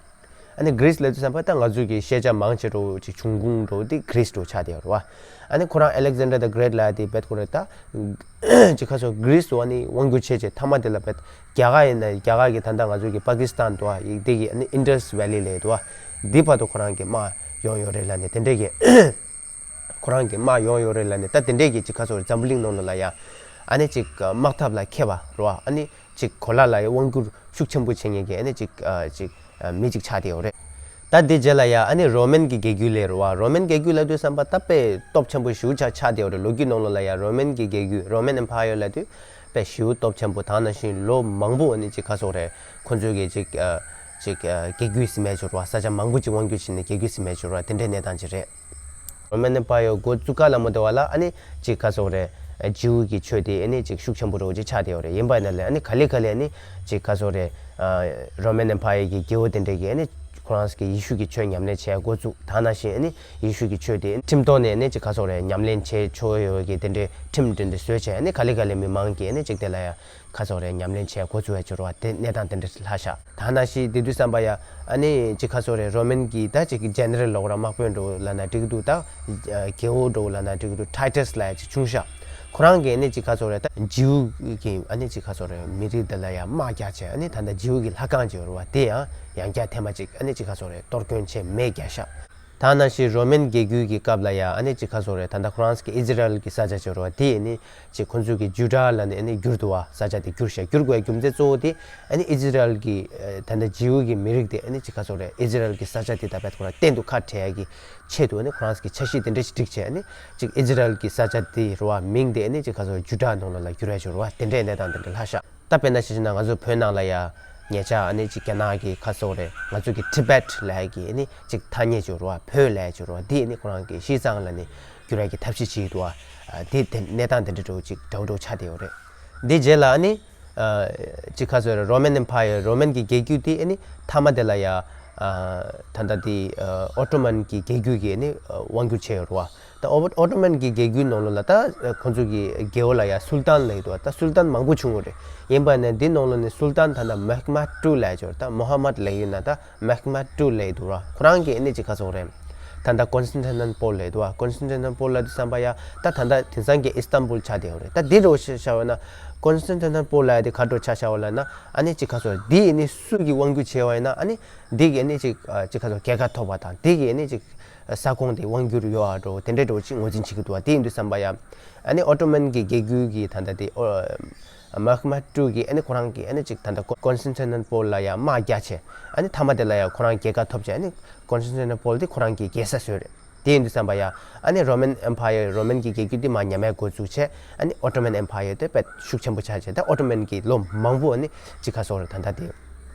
ཨ་ནི་གྷི་རིས་ལབ་དུས་ཙམ་པ་ད་ང་ཚོའི་གི་ཤེས་བྱ་མང་ཆེ་འདྲ་བོ་ཅིག་བྱུང་ཁུངས་འདྲ་བོ་དེ་གྷི་རིས་འདྲ་བོ་ཆགས་བསྡད་ཡོད་རེད་བ། ཨ་ནི་ཁོ་རང་Alexander the Great ལབ་ཡ་དེ་བེད་ཁོ་རེད་ད། ཅིག་ཁ་སོ་གྷི་རིས་འོ་ནི་དབང་བསྒྱུར་བྱས་བྱས་མཐའ་མ་དེ་ལ་བེད་རྒྱ་གར་ཡིན་ན་རྒྱ་གར་གི་ད་ལྟ་ང་ཚོའི་གི་པ་ཀི་སི་ཐན་འདུག་བ། ཡིག་དེ་གི་ཨ་ནི་Indus Valley ལབ་འདུག་བ། འདི་བར་དུ་ཁོ་རང་གི་དམག་ཡོང་ཡོད་རེད་ལབ་ནས་དེ་འདྲས་གི་ཁོ་རང་གི་དམག་ཡོང་ཡོད་རེད་ལབ་ནས་ད་དེ་འདྲས་གི་ཅིག་ཁ་སོ་འཛམ་བུ་གླིང་ནང་ལ་ལ་ཡ་ཨ་ནི་ཅིག་དམག་འཐབ་ལ་མཁས་པ་རེད་བ། ཨ་ནི་ཅིག་གོ་ལ་ལ་ཡ་དབང་བསྒྱུར་ཤུགས་ཆེན་པོ་བྱེད་མཁན་གྱི་ཨ་ནི་ཅིག་ཨ་ཅིག་ཨ་མི་ཅིག་ཆགས་བསྡད་ཡོད་རེད། ད་འདི་རྗེས་ལ་ཡ་ཨ་ནི་རོ་མན་གྱི་རྒྱལ་རྒྱུད་ལབ་རེད་བ། རོ་མན་རྒྱལ་རྒྱུད་ལབ་དུས་ཙམ་པ་ད་དཔེ་སྟོབས་ཆེན་པོ་ཞེ་པོ་ཅིག་ཆགས་བསྡད་ཡོད་རེད། ལོ་རྒྱུས་ནང་ལོགས་ལ་ཡ་རོ་མན་གྱི་རྒྱལ་རྒྱུད་Roman Empire ལབ་དུས་དཔེ་ཞེ་པོ་སྟོབས་ཆེན་པོ་དང་ནང་བཞིན་ལོ་མང་པོ་ཨ་ནི་ཅིག་ཁ་སོ་རེད། ཁོ་ཚོས་གི་ཅིག་ཨ་ཅིག་ཨ་རྒྱལ་རྒྱུད་ཟེར་མཁན་ཅིག་ཡོད་རེད་བ། ས་ཆ་མང་པོ་ཅིག་དབང་བསྒྱུར་བྱས་ནས་རྒྱལ་རྒྱུད་ཟེར་མཁན་ཅིག་ཡོད་རེད་བ། དེ་འདྲའི་གནས་སྟངས་ཅིག་རེད། Roman Empire འགོ་བཙུགས་ག་ལ་མོ་དེ་བ་ལ་ཨ་ནི་ཅིག་ཁ་སོ་རེད། ཇིའུ་གི་ཆོས་དེ་ཨ་ནི་ཅིག་ཤུགས་ཆེན་པོ་འདྲ་བོ་ཅིག་ཆགས་བསྡད་ཡོད་རེད། ཡིན་པ་ཡིན་ན་ལས་ཨ་ནི་ག་ལེ་ག་ལེ་ཨ་ནི་ཅིག་ཁ་སོ་རེད། ཨ་Roman Empire གི་རྒྱལ་པོ་དེ་འདྲས་ཀྱིས་ཨ་ནི་ཁོ་རང་གི་ཡེ་ཤུ་གི་ཆོས་ཉམས་ལེན་བྱེད་འགོ་བཙུགས། ད་ནང་བཞིན་ཨ་ནི་ཡེ་ཤུ་གི་ཆོས་དེ་ཁྲིམས་ཐོག་ནས་ཨ་ནི་ཅིག་ཁ་སོ་རེད། ཉམས་ལེན་བྱེད་ཆོག་ཡོད་ཀྱི་དེ་འདྲའི་ཁྲིམས་དེ་འདྲ་བཟོས་བྱས་ཨ་ནི་ག་ལེ་ག་ལེ་མི་མང་གིས་ཨ་ནི་ཅིག་དེ་ལ་ཡ་ཁ་སོ་རེད། ཉམས་ལེན་བྱེད་འགོ་བཙུགས་ཡ་ཅིག་ཡོད་རེད་བ། དེ་གནས་སྟངས་དེ་འདྲ་ལྷག་ཤག་ད་ནང་བཞིན་དེ་དུས་ཙམ་པ་ཡ་ཨ་ནི་ཅིག་ཁ་སོ་རེད། རོ་མན་གྱི་ད་ཅིག་གི་ཇེ་ནེ་རལ་ལབ་དགོས་ར། དམག་དཔོན་འདྲ་བོ་ལབ་ན་འགྲིག་གི་འདུག་ད་རྒྱལ་པོ་འདྲ་བོ་ལབ་ན་འགྲིག་གི་འདུག Titus ལབ་ཡ་ཅིག་བྱུང་ཤག་ཁོ་རང་གིས་ཨ་ནི་ཅིག་ཁ་སོ་རེད། ད་ཇིའུ་གི་ཨ་ནི་ཅིག་ཁ་སོ་རེད། མི་རིགས་འདི་ལ་ཡ་དམག་རྒྱག་བྱས་ཨ་ནི་ད་ལྟ་ཇིའུ་གི་ལྷ་ཁང་ཅིག་ཡོད་རེད་བ། དེ་ཡང་ཡང་བསྐྱར་ཐེངས་མ་གཅིག་ཨ་ནི་ཅིག་ཁ་སོ་རེད། གཏོར་སྐྱོན་བྱས་མེ་བརྒྱབ་ཤག་ད་ནང་བཞིན་རོ་མན་རྒྱལ་རྒྱུད་ཀྱི་སྐབས་ལ་ཡ་ཨ་ནི་ཅིག་ཁ་སོ་རེད། ད་ལྟ་ཁོ་རང་གི་ཨི་ཛི་རལ་གྱི་ས་ཆ་ཅིག་ཡོད་རེད་བ། དེ་ཨ་ནི་ཅིག་ཁོ་ཚོས་གི་ཇུ་ཌ་ལབ་ནས་ཨ་ནི་བསྒྱུར་འདུག་བ། ས་ཆ་དེ་བསྒྱུར་ཤག་བསྒྱུར་དགོས་རྒྱུ་མཚན་གཙོ་བོ་དེ་ཨ་ནི་ཨི་ཛི་རལ་གྱི་ཨ་ད་ལྟ་ཇིའུ་གི་མི་རིགས་དེ་ཨ་ནི་ཅིག་ཁ་སོ་རེད། ཨི་ཛི་རལ་གྱི་ས་ཆ་དེ་ད་བར་ཁོ་རང་གཏན་དུ་ཁ་བྲལ་ཡ་གི་ཆེད་དུ་ཨ་ནི་ཁོ་རང་གི་འཆར་གཞི་དེ་འདྲ་ཞིག་བསྒྲིགས་བྱས་ཨ་ནི་ཅིག་ཨི་ཛི་རལ་གྱི་ས་ཆ་དེ་རེད་བ། མིང་དེ་ཨ་ནི་ཅིག་ཁ་སོ་ཇུ་ཌ་ནང་ལོགས་ལ་བསྒྱུར་ཡ་ཅིག་ཡོད་རེད་བ། དེ་འདྲའི་གནས་སྟངས་དེ་འདྲ་ལྷག་ཤག་ད་དཔེར་ན་ཆ་བཞག་ན་ང་ཚོ་བོད་ནང་ལ་ཡ་ཉེ་ཆར་ཨ་ནི་ཅིག་རྒྱ་ནག་གི་ཁ་སོ་རེད། ང་ཚོ་གི་ཊི་བེཊ་ལབ་ཡ་གི་ཨ་ནི་ཅིག་ཐ་སྙད་ཅིག་ཡོད་རེད་བ། བོད་ལབ་ཡ་ཅིག་ཡོད་རེད་བ། དེ་ཨ་ནི་ཁོ་རང་གི་ཤིས་ཙང་ལབ་ནས་བསྒྱུར་ཡ་གི་ཐབས་ཤེས་བྱེད་ཀྱི་འདུག་བ། ཨ་དེ་དེ་གནས་སྟངས་དེ་འདྲ་འདྲ་བོ་ཅིག་འདྲ་བོ་འདྲ་བོ་ཆགས་བསྡད་ཡོད་རེད། འདི་རྗེས་ལ་ཨ་ནི་ཨ་ཅིག་ཁ་སོ་རེད། རོ་མན་ཨེམ་པ་ཡར། རོ་མན་གྱི་རྒྱལ་རྒྱུད་དེ་ཨ་ནི་མཐའ་མ་དེ་ལ་ཡ་ཨ་ད་ལྟ་དེ་ཨ་ཨོ་ཊོ་མན་གྱི་རྒྱལ་རྒྱུད་ཀྱིས་ཨ་ནི་ཨ་དབང་བསྒྱུར་བྱས་ཡོད་རེད་བ། ད་ཨོ་ཨོ་ཊོ་མན་གྱི་རྒྱལ་རྒྱུད་ནང་ལོགས་ལ་ད་ཁོང་ཚོ་གི་རྒྱལ་པོ་ལ་ཡ་སུལ་ཏཱན་ལབ་ཀྱི་འདུག་ད་སུལ་ཏཱན་མང་པོ་བྱུང་ཡོད་རེད། ཡིན་པ་ནས་འདི་ནང་ལོགས་ནས་སུལ་ཏཱན་ད་ལྟ་མོ་ཧམ་མད་ཊུ་ལབ་ཀྱི་ཡོད་རེད། ད་མོ་ཧམ་མད་ལབ་ཀྱི་ཡོད་ན་ད་མོ་ཧམ་མད་ཊུ་ལབ་ཀྱི་འདུག་ར། ཁོ་རང་གིས་ཨ་ནི་ཅིག་ག་རེ་ཟེར་དགོས་རེད། ད་ལྟ་ཀོན་སི་ཊན་ཊི་ནོ་པོལ་ལབ་ཀྱི་འདུག་ཀོན་སི་ཊན་ཊི་ནོ་པོལ་ལབ་དུས་ཙམ་པ་ཡ་ད་ད་ལྟ་དེང་སང་གི་ཨི་སི་ཏན་བུལ་ཆགས་བསྡད་ཡོད་རེད། ད་འདི་འདྲ་བོ་ཆ་བཞག་པ་ན་ཀོན་སི་ཊན་ཊི་ནོ་པོལ་ལབ་ཡ་དེ་ག་འདྲ་བོ་ཆ་བཞག་པ་ལབ་ན་ཨ་ནི་ཅིག་ག་རེ་ཟེར་དགོས་རེད། འདི་ཨ་ནི་སུ་གིས་དབང་བསྒྱུར་བྱས་པ་ཡིན་ན་ཨ་ནི་འདི་གིས་ཨ་ནི་ཅིག་ཅིག་ག་རེ་ཟེར་དགོས་རེད། རྒྱལ་ཁ་ཐོབ་པ་དང་འདི་གིས་ཨ་ནི་ཅིག་ས་ཁོངས་དེ་དབང་བསྒྱུར་ཡོད་པ་འདྲ་བོ་དེ་འདྲ་འདྲ་བོ་ཅིག་ངོས་འཛིན་བྱེད་ཀྱི་འདུག་བ། དེ་ཡིན་དུས་ཙམ་པ་ཡ་ཨ་ནི་ཨོ་ཊོ་མན་གྱི་རྒྱལ་རྒྱུད་ཀྱི་ད་ལྟ་དེ་ཨོ་མོ་ཧམ་མད་ཊུ་གིས་ཨ་ནི་ཁོ་རང་གིས་ཨ་ནི་ཅིག་ད་ལྟ་ཀོན་སི་ཊན་ཊི་ནོ་པོལ་ལ་ཡ་དམག་རྒྱག་བྱས། ཨ་ནི་མཐའ་མ་དེ་ལ་ཡ་ཁོ་རང་རྒྱལ་ཁ་ཐོབ་བྱས། ཨ་ནི་ཀོན་སི་ཊན་ཊི་ནོ་པོལ་དེ་ཁོ་རང་གི་རྒྱལ་ས་བཟོས་རེད། དེ་ཡིན་དུས་ཙམ་པ་ཡ་ཨ་ནི་རོ་མན་ཨེམ་པ་ཡར། རོ་མན་གྱི་རྒྱལ་རྒྱུད་དེ་མར་ཉམས་ཡ་འགོ་བཙུགས་བྱས། ཨ་ནི་ཨོ་ཊོ་མན་ཨེམ་པ་ཡར་དེ་དཔེ་ཤུགས་ཆེན་པོ་ཆགས་བྱས། ད་ཨོ་ཊོ་མན་གྱིས་ལོ་མང་པོ་ཨ་ནི་ཅིག་ག་རེ་ཟེར་དགོས་རེད། ད་ལྟ་དེ་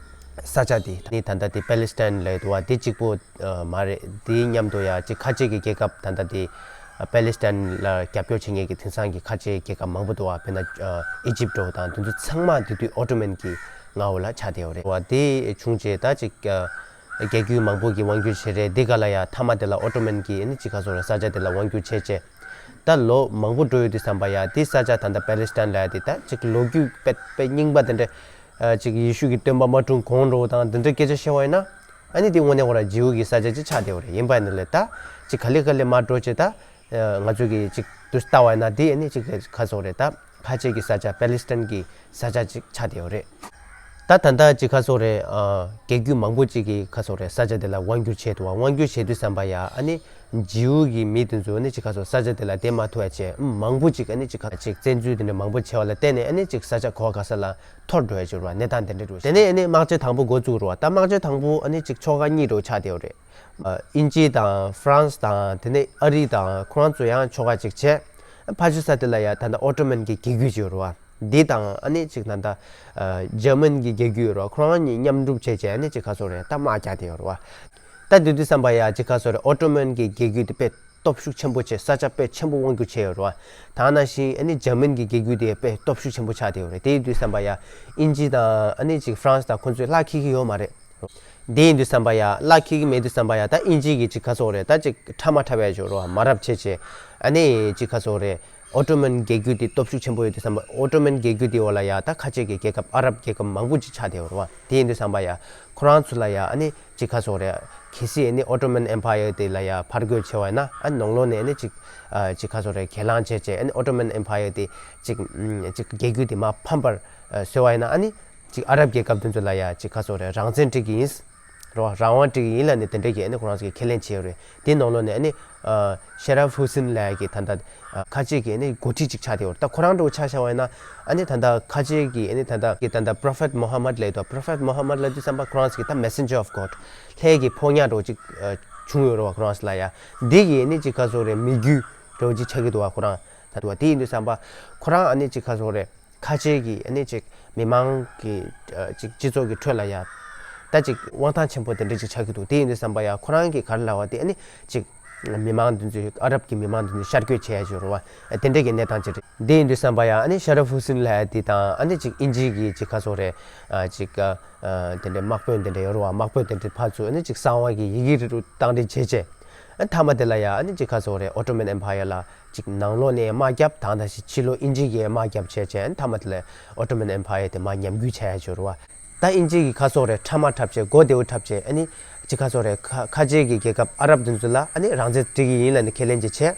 ས་ཆ་དེ་ནི་ད་ལྟ་དེ་པེ་ལི་སི་ཐན་ལབ་ཀྱི་འདུག་བ། དེ་གཅིག་པོ་ཨ་མ་རེད། དེའི་མཉམ་དུ་ཡ་ཅིག་ཁ་ཆེ་གི་རྒྱལ་ཁབ་ད་ལྟ་དེ་ཨ་པེ་ལི་སི་ཐན་ལ་རྒྱབ་སྐྱོར་བྱེད་མཁན་གྱི་དེང་སང་གི་ཁ་ཆེ་རྒྱལ་ཁབ་མང་པོ་འདུག་བ། དཔེར་ན་ཨ་ཨི་ཇིབ་འདྲ་བོ་དང་དེ་ཚོ་ཚང་མ་དེ་དུས་ཨོ་ཊོ་མན་གྱི་མངའ་འོག་ལ་ཆགས་བསྡད་ཡོད་རེད་བ། དེ་བྱུང་རྗེས་ད་ཅིག་ཨ་ རྒྱལ་རྒྱུད་མང་པོ་གིས་དབང་བསྒྱུར་བྱས་རེད། འདི་ག་ལ་ཡ་མཐའ་མ་དེ་ལ་ཨོ་ཏོ་མན་གྱིས་ཨ་ནི་ཅིག་ག་ཟེར་རེད། ས་ཆ་དེ་ལ་དབང་བསྒྱུར་བྱས་བྱས། ད་ལོ་མང་པོ་འགྲོ་ཡོད་དུས་ཙམ་པ་ཡ་དེ་ས་ཆ་ད་ལྟ་པེ་ལེ་སི་ཐན་ལབ་ཡ་དེ་ད་ཅིག་ལོ་རྒྱུས་དཔེ་དཔེ་རྙིང་པ་དེ་འདྲ། ཨ་ཅིག་ཡེ་ཤུ་གི་སྟོན་པ་མ་འཁྲུངས་གོང་འགྲོ་དང་དེ་འདྲ་སྐད་ཆ་བཤད་པ་ཡིན་ན། ཨ་ནི་དེ་དངོས་གནས་ཁོ་རང་ཇིའུ་གི་ས་ཆ་ཅིག་ཆགས་བསྡད་ཡོད་རེད། ཡིན་པ་ཡིན་ན་ལས་ད་ཅིག་ག་ལེ་ག་ལེ་མར་འགྲོ་བྱས་ད། ང་ཚོ་གི་ཅིག་དུས་ལྟ་བ་ཡིན་ན་དེ་ཨ་ནི་ཅིག་ག་ཟེར་རེད། ད་ཁ་ཆེ་གི་ས་ཆ་པེ་ལེ་སི་ཐན་གི་ས་ཆ་ཅིག་ཆགས་བསྡད་ཡོད་རེད། ད་ད་ལྟ་ཅིག་ག་ཟེར་རེད། རྒྱལ་རྒྱུད་མང་པོ་ཅིག་གི་ག་ཟེར་རེད། ས་ཆ་དེ་ལ་དབང་བསྒྱུར་བྱས་འདུག་བ། དབང་བསྒྱུར་བྱས་དུས་ཙམ་པ་ཡ་ཨ་ནི་ཇིའུ་གི་མི་དེ་ཚོ་ཨ་ནི་ཅིག་ག་ཟེར་ས་ཆ་དེ་ལ་བསྡད་མ་ཐུབ་པ་བྱས། མང་པོ་ཅིག་ཨ་ནི་ཅིག་ག་ཅིག་བཙན་འཛུལ་དེ་འདྲ་མང་པོ་བྱས་པ་ལ་བརྟེན་ནས་ཨ་ནི་ཅིག་ས་ཆ་ག་བ་ག་ས་ལ་འཐོར་འགྲོ་ཡ་ཅིག་རེད་བ། གནས་སྟངས་དེ་འདྲ་རེད་བ། དེ་ནས་ཨ་ནི་དམག་ཆེན་དང་པོ་འགོ་བཙུགས་རེད་བ། ད་དམག་ཆེན་དང་པོ་ཨ་ནི་ཅིག་ཆོལ་ཁ་གཉིས་འདྲ་བོ་ཆགས་བསྡད་ཡོད་རེད། ཨིན་ཇི་དང་ཧྥ་རན་སི་དང་དེ་ནས་ཨ་རི་དང་ཁོ་རང་ཚོ་ཡང་ཆོལ་ཁ་ཅིག་བྱས། ཕར་ཕྱོགས་ས་དེ་ལ་ཡ་ད་ལྟ་ཨོ་ཏོ་མན་གྱི་རྒྱལ་རྒྱུད་ཅིག་ཡོད་རེད་བ། འདི་དང་ཨ་ནི་ཅིག་ད་ལྟ་ཇར་མན་གྱི་རྒྱལ་རྒྱུད་ཡོད་རེད་བ། ཁོ་རང་གཉིས་མཉམ་སྒྲུབ་བྱས་བྱས་ཨ་ནི་ཅིག་ག་ཟེར་རེད། ད་དམག་རྒྱག་བསྡད་ཡོད་རེད་བ། ད་དེ་དུས་ཙམ་པ་ཡ་ཅིག་ག་ཟེར་རེད། ཨོ་ཏོ་མན་གྱི་རྒྱལ་རྒྱུད་དེ་དཔེ་སྟོབས་ཤུགས་ཆེན་པོ་བྱས། ས་ཆ་དཔེ་ཆེན་པོ་དབང་བསྒྱུར་བྱས་ཡོད་རེད་བ། ད་ནང་བཞིན་ཨ་ནི་ཇར་མན་གྱི་རྒྱལ་རྒྱུད་དེ་དཔེ་སྟོབས་ཤུགས་ཆེན་པོ་ཆགས་བསྡད་ཡོད་རེད། དེ་ཡིན་དུས་ཙམ་པ་ཡ་ཨིན་ཇི་དང་ཨ་ནི་ཅིག་ཧྥ་རན་སི་དང་ཁོང་ཚོས་ལྷ་འཁྱེར་གྱི་ཡོད་མ་རེད། དེ་ཡིན་དུས་ཙམ་པ་ཡ་ལྷ་འཁྱེར་གྱི་མེད་དུས་ཙམ་པ་ཡ་ད་ཨིན་ཇི་གིས་ཅིག་ག་ཟེར་རེད། ད་ཅིག་ཁྲ་མ་ཁྲ་བའི་ཅིག་རེད་བ། མ་རབས་བྱས་བྱས་ཨ་ནི་ཅིག་ག་ཟེར་རེད། ཨོ་ཏོ་མན་རྒྱལ་རྒྱུད་དེ་སྟོབས་ཤུགས་ཆེན་པོ་ཡོད་དུས་ཙམ་པ། ཨོ་ཏོ་མན་རྒྱལ་རྒྱུད་དེ་འོག་ལ་ཡ་ད་ཁ་ཆེ་གི་རྒྱལ་ཁབ་ཨ་རབ་རྒྱལ་ཁབ་མང་པོ་ཅིག་ཆགས་བསྡད་ཡོད་རེད་བ། དེ་ཡིན་དུས་ཙམ་པ་ཡ་ཁོ་རང་ཚོ་ལ་ཡ་ཨ་ནི་ཅིག་ག་ཟེར་རེད། གལ་སྲིད་ཨ་ནི་ཨོ་ཏོ་མན་ཨེམ་པ་ཡར་དེ་ལ་ཡ་ཕར་རྒོལ་བྱས་པ་ཡིན་ན། ཨ་ནི་ནང་ལོགས་ནས་ཨ་ནི་ཅིག་ཨ་ཅིག་ག་ཟེར་རེད། གྱེན་ལངས་བྱས་བྱས་ཨ་ནི་ཨོ་ཏོ་མན་ཨེམ་པ་ཡར་དེ་ཅིག་ཨམ་ཅིག་རྒྱལ་རྒྱུད་དེ་མར་ཕམ་པར་ཨ་བཟོས་པ་ཡིན་ན། ཨ་ནི་ཅིག་ཨ་རབ་རྒྱལ་ཁབ་དེ་ཚོ་ལ་ཡ་ཅིག་ག་ཟེར་རེད། རང་བཙན་སྤྲད་ཀྱི་ཡིན། རེད་བ། རང་དབང་སྤྲད་ཀྱི་ཡིན་ལབ་ནས་དེ་འདྲ་གི་ཨ་ནི་ཁོ་རང་ཚོ་གིས་ཁས་ལེན་བྱས་ཡོད་རེད། དེའི་ནང་ལོགས་ནས་ཨ་ནི་ཨ་ཤེ་ར་ཧྥུ་སིན་ལབ་ཡ་གི་ད་ལྟ་ཨ་ཁ་ཆེ་གི་ཨ་ནི་འགོ་ཁྲིད་ཅིག་ཆགས་བསྡད་ཡོད་རེད། ད་ཁོ་རང་འདྲ་བོ་ཆ་བཞག་པ་ཡིན་ན། ཨ་ནི་ད་ལྟ་ཁ་ཆེ་གི་ཨ་ནི་ད་ལྟ་གི་ད་ལྟ་པྲོ་ཕེཊ་མོ་ཧམ་མད་ལབ་ཡོད་དོ། པྲོ་ཕེཊ་མོ་ཧམ་མད་ལབ་དུས་ཙམ་པ་ཁོ་རང་ཚོ་གིས་ད་Messenger of God། ལྷའི་གི་ཕོ་ཉ་འདྲ་བོ་ཅིག་ཨ་བྱུང་ཡོད་རེད་བ། ཁོ་རང་ཚོ་ལ་ཡ་འདི་གི་ཨ་ནི་ཅིག་ག་ཟེར་རེད། མི་རྒྱུད་འདྲ་བོ་ཅིག་ཆགས་ཀྱི་འདུག་བ། ཁོ་རང་ད་འདུག་བ། དེ་ཡིན་དུས་ཙམ་པ་ཁོ་རང་ཨ་ནི་ཅིག་ག་ཟེར་རེད། ཁ་ཆེ་གི་ཨ་ནི་ཅིག་མི་མང་གི་ཨ་ཅིག་སྤྱི་ཚོགས་ཀྱི་ཁྲོད་ལ་ཡ་ད་ཅིག་དབང་ཐང་ཆེན་པོ་དེ་འདྲ་ཅིག་ཆགས་ཀྱི་འདུག། དེ་ཡིན་དུས་ཙམ་པ་ཡ་ཁོ་རང་གིས་ག་རེ་ལབ་པ་དེ། ཨ་ནི་ཅིག་མི་མང་དེ་ཚོས། ཨ་རབ་ཀྱི་མི་མང་དེ་ཚོས་ཤར་བསྐྱོད་བྱས་ཡ་ཅིག་ཡོད་རེད་བ། དེ་འདྲ་གི་གནས་སྟངས་ཅིག་རེད། དེ་ཡིན་དུས་ཙམ་པ་ཡ་ཨ་ནི་ཤ་ར་ཧྥུ་སིན་ལབ་ཡ་དེ་དང་། ཨ་ནི་ཅིག་ཨིན་ཇི་གི་ཅིག་ག་ཟེར་རེད། ཨ་ཅིག་ཨ་དེ་འདྲའི་དམག་དཔོན་དེ་འདྲ་ཡོད་རེད་བ། དམག་དཔོན་དེ་འདྲའི་ཕར་ཚུར་ཨ་ནི་ཅིག་གསང་བ་གི་ཡི་གེ་རེ་རེ་བཏང་འདྲེན་བྱས་བྱས། ཨ་མཐའ་མ་དེ་ལ་ཡ་ཨ་ནི་ཅིག་ག་ཟེར་རེད། ཨོ་ཏོ་མན་ཨེམ་པ་ཡར་ལ་ཅིག་ནང་ལོགས་ནས་དམག་བརྒྱབ། དང་ད་ཞིག་ཕྱི་ལོགས་ཨིན་ཇི་གིས་དམག་བརྒྱབ་བྱས་བྱས། ཨ་མཐའ་མ་དེ་ལ་ཨོ་ཏོ་མན་ཨེམ་པ་ཡར་དེ་མར་ཉམས་རྒུད་ཆགས་ཡ་ཅིག་ཡོད་རེད་བ། ད་ཨིན་ཇི་གིས་ག་ཟེར་རེད། ཁྲ་མ་འཁྲབ་བྱས། མགོ་བདེ་བོ་འཁྲབ་བྱས། ཨ་ནི་ཅིག་ག་ཟེར་རེད། ཁ་ཁ་ཆེ་གི་རྒྱལ་ཁབ་ཨ་རབ་དེ་ཚོ་ལ་ཨ་ནི་རང་བཙན་སྤྲད་ཀྱི་ཡིན་ལབ་ནས་ཁས་ལེན་ཅིག་བྱས།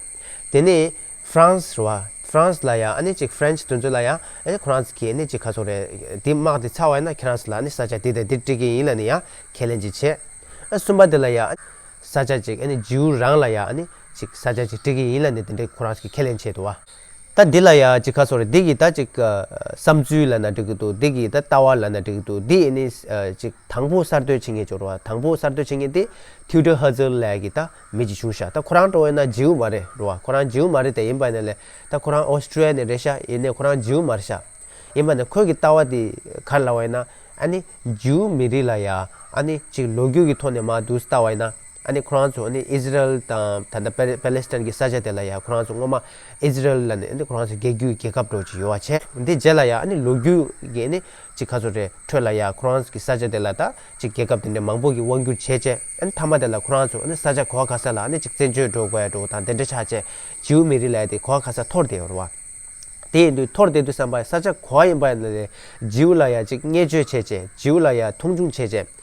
དེ་ནས་ཧྥ་རན་སི་རེད་བ། ཧྥ་རན་སི་ལ་ཡ་ཨ་ནི་ཅིག་ཧྥ་རན་སི་དེ་ཚོ་ལ་ཡ་ཨ་ནི་ཁོ་རང་ཚོ་གིས་ཨ་ནི་ཅིག་ག་ཟེར་རེད། དེ་དམག་དེ་ཚར་བ་ཡིན་ན་ཁྱེད་རང་ཚོ་ལ་ཨ་ནི་ས་ཆ་དེ་དང་དེ་སྤྲད་ཀྱི་ཡིན་ལབ་ནས་ཡང་ཁས་ལེན་ཅིག་བྱས། ཨ་གསུམ་པ་དེ་ལ་ཡ་ཨ་ནི་ས་ཆ་ཅིག་ཨ་ནི་ཇིའུ་རང་ལ་ཡ་ཨ་ནི་ཅིག་ས་ཆ་ཅིག་སྤྲད་ཀྱི་ཡིན་ལབ་ནས་དེ་འདྲའི་ཁོ་རང་ཚོ་གིས་ཁས་ལེན་བྱས་འདུག་བ། ད་འདི་ལ་ཡ་ཅིག་ག་ཟེར་རེད། འདི་གི་ད་ཅིག་ཨ་བསམ་ཚུལ་ལབ་ན་འགྲིག་གི་འདུག། འདི་གི་ད་ལྟ་བ་ལབ་ན་འགྲིག་གི་འདུག། འདི་ཨ་ནི་ཨ་ཅིག་དང་པོ་གསར་གཏོད་བྱེད་མཁན་ཅིག་རེད་བ། དང་པོ་གསར་གཏོད་བྱེད་མཁན་དེ་ཐིའུ་ཌར་ཧར་ཛལ་ལབ་ཡ་གི་ད་མི་ཅིག་བྱུང་ཤག། ད་ཁོ་རང་འདྲ་བོ་ཡིན་ན་ཇིའུ་མ་རེད་རེད་བ། ཁོ་རང་ཇིའུ་མ་རེད་དེ། ཡིན་པ་ཡིན་ན་ལས་ད་ཁོ་རང་ཨོ་སི་ཀྲི་ཡ་ནས་རེད་ཤག། ཡིན་ནའི་ཁོ་རང་ཇིའུ་མ་རེད་ཤག། ཡིན་པ་ཡིན་ན་ཁོས་གི་ལྟ་བ་དེ་ག་རེ་ལབ་པ་ཡིན་ན། ཨ་ནི་ཇིའུ་མི་རིགས་ལ་ཡ་ཨ་ནི་ཅིག་ལོ་རྒྱུས་ཀྱི་ཐོག་ནས་མར་འདུག་ལྟ་བ་ཡིན་ན། ཨ་ནི་ཁོ་རང་ཚོ་ཨ་ནི་ཨི་ཟི་རལ་དང་ད་ལྟ་པེ་པེ་ལེ་སི་ཐན་གྱི་ས་ཆ་དེ་ལ་ཡ་ཁོ་རང་ཚོ་སྔོན་མ་ཨི་ཟི་རལ་ལབ་ནས་ཨ་ནི་ཁོ་རང་ཚོ་རྒྱལ་རྒྱུད་རྒྱལ་ཁབ་འདྲ་བོ་ཅིག་ཡོད་པ་བྱས། འདི་རྗེས་ལ་ཡ་ཨ་ནི་ལོ་རྒྱུས་ཀྱི་ཨ་ནི་ཅིག་ག་ཟེར་རེད། ཁྲོད་ལ་ཡ་ཁོ་རང་ཚོ་གི་ས་ཆ་དེ་ལ་ད་ཅིག་རྒྱལ་ཁབ་དེ་འདྲ་མང་པོ་གིས་དབང་བསྒྱུར་བྱས་བྱས། ཨ་ནི་མཐའ་མ་དེ་ལ་ཁོ་རང་ཚོ་ཨ་ནི་ས་ཆ་ག་བ་ག་ས་ལ་ཨ་ནི་ཅིག་བཙན་བྱོལ་འགྲོ་དགོས་ཡ་འདྲ་བོ་དང་དེ་འདྲ་ཆགས་བྱས། ཇིའུ་མི་རིགས་ལབ་ཡ་དེ་ག་བ་ག་ས་འཐོར་བསྡད་ཡོད་རེད་བ། དེ་ཡིན་དུས་འཐོར་བསྡད་དུས་ཙམ་པ་ས་ཆ་ག་བ་ཡིན་པ་ཡིན་ན་ལས་ཇིའུ་ལ་ཡ་ཅིག་བརྙས་བཅོས་བྱས་བྱས། ཇིའུ་ལ་ཡ་མཐོང་ཆུང་བྱས་བྱས།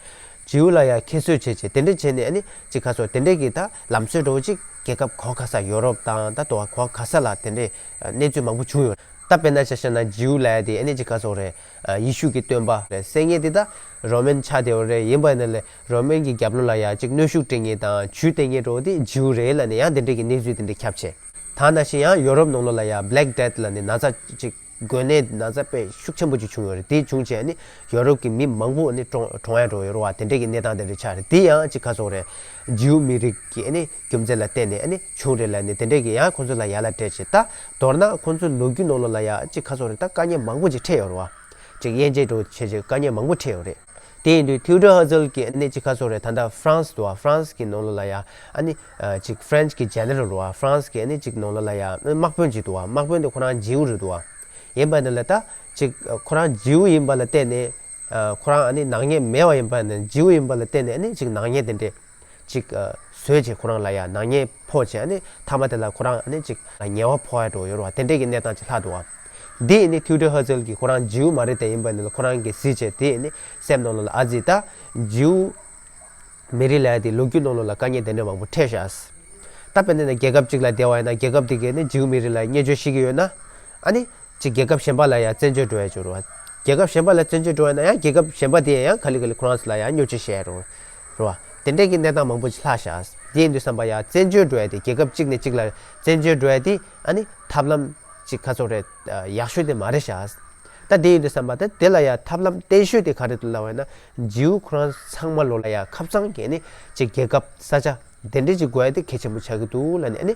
ཇིའུ་ལ་ཡ་ཁྱད་གསོད་བྱས་བྱས། དེ་འདྲ་བྱས་ནས་ཨ་ནི་ཅིག་ག་ཟེར་དེ་འདྲ་གི་ད་ལམ་སྲོལ་འདྲ་བོ་ཅིག་རྒྱལ་ཁབ་ག་བ་ག་ས། ཡོ་རོབ་དང་ད་དུ་བ་ག་བ་ག་ས་ལ་དེ་འདྲའི་གནས་ཚུལ་མང་པོ་བྱུང་ཡོད། ད་དཔེར་ན་ཆ་བཞག་ན་ཇིའུ་ལབ་ཡ་དེ་ཨ་ནི་ཅིག་ག་ཟེར་རེད། ཡེ་ཤུ་གི་སྟོན་པ་རེད་ཟེར་མཁན་དེ་ད་རོ་མན་ཆགས་བསྡད་ཡོད་རེད། ཡིན་པ་ཡིན་ན་ལས་རོ་མན་གྱི་རྒྱབ་ལོགས་ལ་ཡ་ཅིག་གནོན་ཤུགས་སྤྲད་མཁན་དང་ཇུས་བསྟན་མཁན་འདྲ་བོ་དེ་ཇིའུ་རེད་ལབ་ནས་ཡང་དེ་འདྲ་གི་གནས་ཚུལ་དེ་འདྲ་ཁྱབ་བྱས། ད་ནང་བཞིན་ཡང་ཡོ་རོབ་ནང་ལོགས་ལ་ཡ་Black Death་ལབ་ནས་ན་ཚ་ཅིག་འགོས་ནད་ན་ཚ་དཔེ་ཤུགས་ཆེན་པོ་ཅིག་བྱུང་ཡོད་རེད། དེ་བྱུང་བྱས་ནི་ཡོ་རོབ་ཀྱི་མི་མང་པོ་ནི་གྲོངས་གྲོངས་ཡ་འགྲོ་ཡོད་རེད་བ། དེ་འདྲ་གི་གནས་སྟངས་དེ་འདྲ་ཆགས་རེད། དེ་ཡང་ཅིག་ག་ཟེར་རེད། ཇིའུ་མི་རིགས་ཀྱི་ནི་རྒྱུ་མཚན་ལ་བརྟེན་ནས་ནི་བྱུང་རེད་ལབ་ནས་དེ་འདྲ་གི་ཡང་ཁོང་ཚོ་ལ་ཡ་ལན་སྤྲད་བྱས། ད་མདོར་ན་ཁོང་ཚོའི་ལོ་རྒྱུས་ནང་ལོགས་ལ་ཡ་ཅིག་ག་ཟེར་རེད། ད་དཀའ་ངལ་མང་པོ་ཅིག་འཕྲད་ཡོད་རེད་བ། ཅིག་དབྱེ་འབྱེད་འདྲ་བོ་བྱས་བྱས་དཀའ་ངལ་མང་པོ་འཕྲད་ཡོད་རེད། དེ་ཡིན་དུས་ཐིའུ་ཌར་ཧར་ཛལ་གྱིས་ནི་ཅིག་ག་ཟེར་རེད། ད་ལྟ་ཧྥ་རན་སི་འདུག་བ། ཧྥ་རན་སི་གི་ནང་ལོགས་ལ་ཡ་ཨ་ནི་ཅིག་ཧྥ་རན་སི་གི་ཇེ་ནེ་རལ་རེད་བ། ཧྥ་རན་སི་གི་ཨ་ནི་ཅིག་ནང་ལོགས་ལ་ཡ་དམག་དཔོན་ཅིག་འདུག་བ། དམག་དཔོན་དེ་ཁོ་རང་ཇིའུ་རེད་འདུག་བ། ཡིན་པ་ཡིན་ན་ལས་ད་ཅིག་ཁོ་རང་ཇིའུ་ཡིན་པ་ལ་བརྟེན་ནས་ ཁོ་རང་ཨ་ནི་ནག་ཉེས་མེད་པ་ཡིན་པ་ནི་ཇིའུ་ཡིན་པ་ལ་བརྟེན་ནས་ཨ་ནི་ཅིག་ནག་ཉེས་དེ་འདྲས་ཅིག་བཟོས་བྱས་ཁོ་རང་ལ་ཡ་ནག་ཉེས་ཕོག་བྱས་ཨ་ནི་མཐའ་མ་དེ་ལ་ཁོ་རང་ཨ་ནི་ཅིག་ཉེས་པ་ཕོག་ཡ་འགྲོ་ཡོད་རེད་བ། དེ་འདྲས་ཀྱི་གནས་སྟངས་ཅིག་ལྷག་འདུག་བ། འདི་ཨ་ནི་ཐིའུ་ཏེ་ཧར་ཛལ་གྱིས་ཁོ་རང་ཇིའུ་མ་རེད་དེ་ཡིན་པ་ནི་ལ་ཁོ་རང་གིས་གཟིགས་བྱས་དེ་ཨ་ནི་སེམས་ནང་ལོགས་ལ་ཨ་ཙི་ད་ཇིའུ་མི་རིགས་ལ་ཡ་དེ་ལོ་རྒྱུས་ནང་ལོགས་ལ་དཀའ་ངལ་དེ་འདྲ་མང་པོ་འཕྲད་ཤག་ད་དཔེར་ན་རྒྱལ་ཁབ་ཅིག་ལ་བསྡད་པ་ཡིན་ན་རྒྱལ་ཁབ་དེ་གས་ནི་ཇིའུ་མི་རིགས་ལ་བརྙས་བཅོས་བྱེད་ཀྱི་ཡོད་ན་ཨ་ནི་ཅིག་རྒྱལ་ཁབ་གཞན་པ་ལ་ཡང་བཙན་བྱོལ་འགྲོ་ཡ་ཅིག་རེད་བ། རྒྱལ་ཁབ་གཞན་པ་ལ་བཙན་བྱོལ་འགྲོ་ཡ་ན་ཡང་རྒྱལ་ཁབ་གཞན་པ་དེ་ཡང་ག་ལེ་ག་ལེ་ཁོ་རང་ཚོ་ལ་ཡང་བརྙས་བཅོས་བྱས་རེད་བ། དེ་འདྲས་ཀྱི་གནས་སྟངས་མང་པོ་ཅིག་ལྷག་ཤག་དེ་ཡིན་དུས་ཙམ་པ་ཡང་བཙན་བྱོལ་འགྲོ་ཡ་དེ་རྒྱལ་ཁབ་གཅིག་ནས་གཅིག་ལ་བཙན་བྱོལ་འགྲོ་ཡ་དེ་ཨ་ནི་ཐབས་ལམ་ཅིག་ག་ཚོད་རེད་ཡག་ཤོས་དེ་མ་རེད་ཤག་ད་དེ་ཡིན་དུས་ཙམ་པ་ད་དེ་ལ་ཡང་ཐབས་ལམ་བརྟན་ཤོས་དེ་ག་རེ་འདུག་ལབ་པ་ཡིན་ན་ཇིའུ་ཁོ་རང་ཚང་མ་ལོ་ལ་ཡང་ཁབ་གཙང་གི་ནི་ཅིག་རྒྱལ་ཁབ་ས་ཆ་དེ་འདྲས་ཅིག་དགོས་ཡ་དེ་གལ་ཆེན་པོ་ཆགས་ཀྱི་འདུག་ལབ་ནས་ཨ་ནི་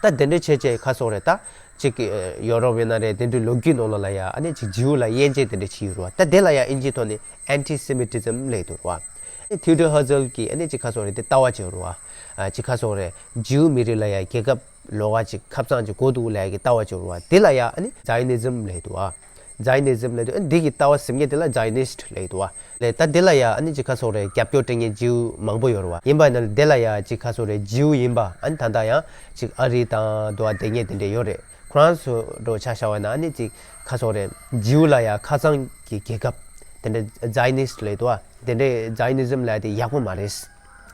ད་དེ་འདྲས་བྱས་བྱས་ག་ཚོད་རེད་ད་ཅིག་ཡོ་རོབ་ཡིན་ན་རེད་དེ་འདྲའི་ལོ་རྒྱུས་ནང་ལོགས་ལ་ཡང་ཨ་ནི་ཅིག་ཇིའུ་ལ་དབྱེ་འབྱེད་དེ་འདྲས་བྱས་ཡོད་རེད་བ། ད་དེ་ལ་ཡང་ཨིན་ཇིའི་ཐོག་ནས་anti-Semitism་ལབ་འདུག་རེད་བ། ཨ་ནི་ཐིའུ་ཏེ་ཧར་ཛལ་གྱིས་ཨ་ནི་ཅིག་ག་ཚོད་རེད་དེ་ལྟ་བ་བྱས་ཡོད་རེད་བ། ཅིག་ག་ཚོད་རེད་ཇིའུ་མི་རིགས་ལ་ཡང་རྒྱལ་ཁབ་ལོགས་ཀ་ཅིག་ཁབ་གཙང་ཅིག་དགོས་འདུག་ལབ་ཡ་གི་ལྟ་བ་ཅིག་ཡོད་རེད་བ། དེ་ལ་ཡང་ཨ་ནི་Zionism་ལབ་འདུག་བ། Zionism་ལབ་དུས་ཨ་ནི་འདི་གི་ལྟ་བ་ཟེར་མཁན་དེ་ལ་Zionist་ལབ་འདུག་བ། ལས་ད་འདི་ལ་ཡང་ཨ་ནི་ཅིག་ག་ཚོད་རེད་རྒྱབ་སྐྱོར་སྤྲད་མཁན་ཇིའུ་མང་པོ་ཡོད་རེད་བ། ཡིན་པ་ཡིན་ན་འདི་ལ་ཡང་ཅིག་ག་ཚོད་རེད་ཇིའུ་ཡིན་པ་ཨ་ནི་ད་ལྟ་ཡང་ཅིག་ཨ་རི་དང་འདུག་བ་དེ་ངས་དེ་འདྲས་ཡོད་རེད། ཁོ་རང་ཚོ་འདྲ་ཆ་བཞག་པ་ན་ཨ་ནི་ཅིག་ག་ཚོད་རེད་ཇིའུ་ལ་ཡང་ཁ་གཙང་གི་རྒྱལ་ཁབ་དེ་འདྲས་Zionist་ལབ་འདུག་བ། དེ་འདྲས་Zionism་ལབ་དེ་ཡག་པོ་མ་རེད། རེད་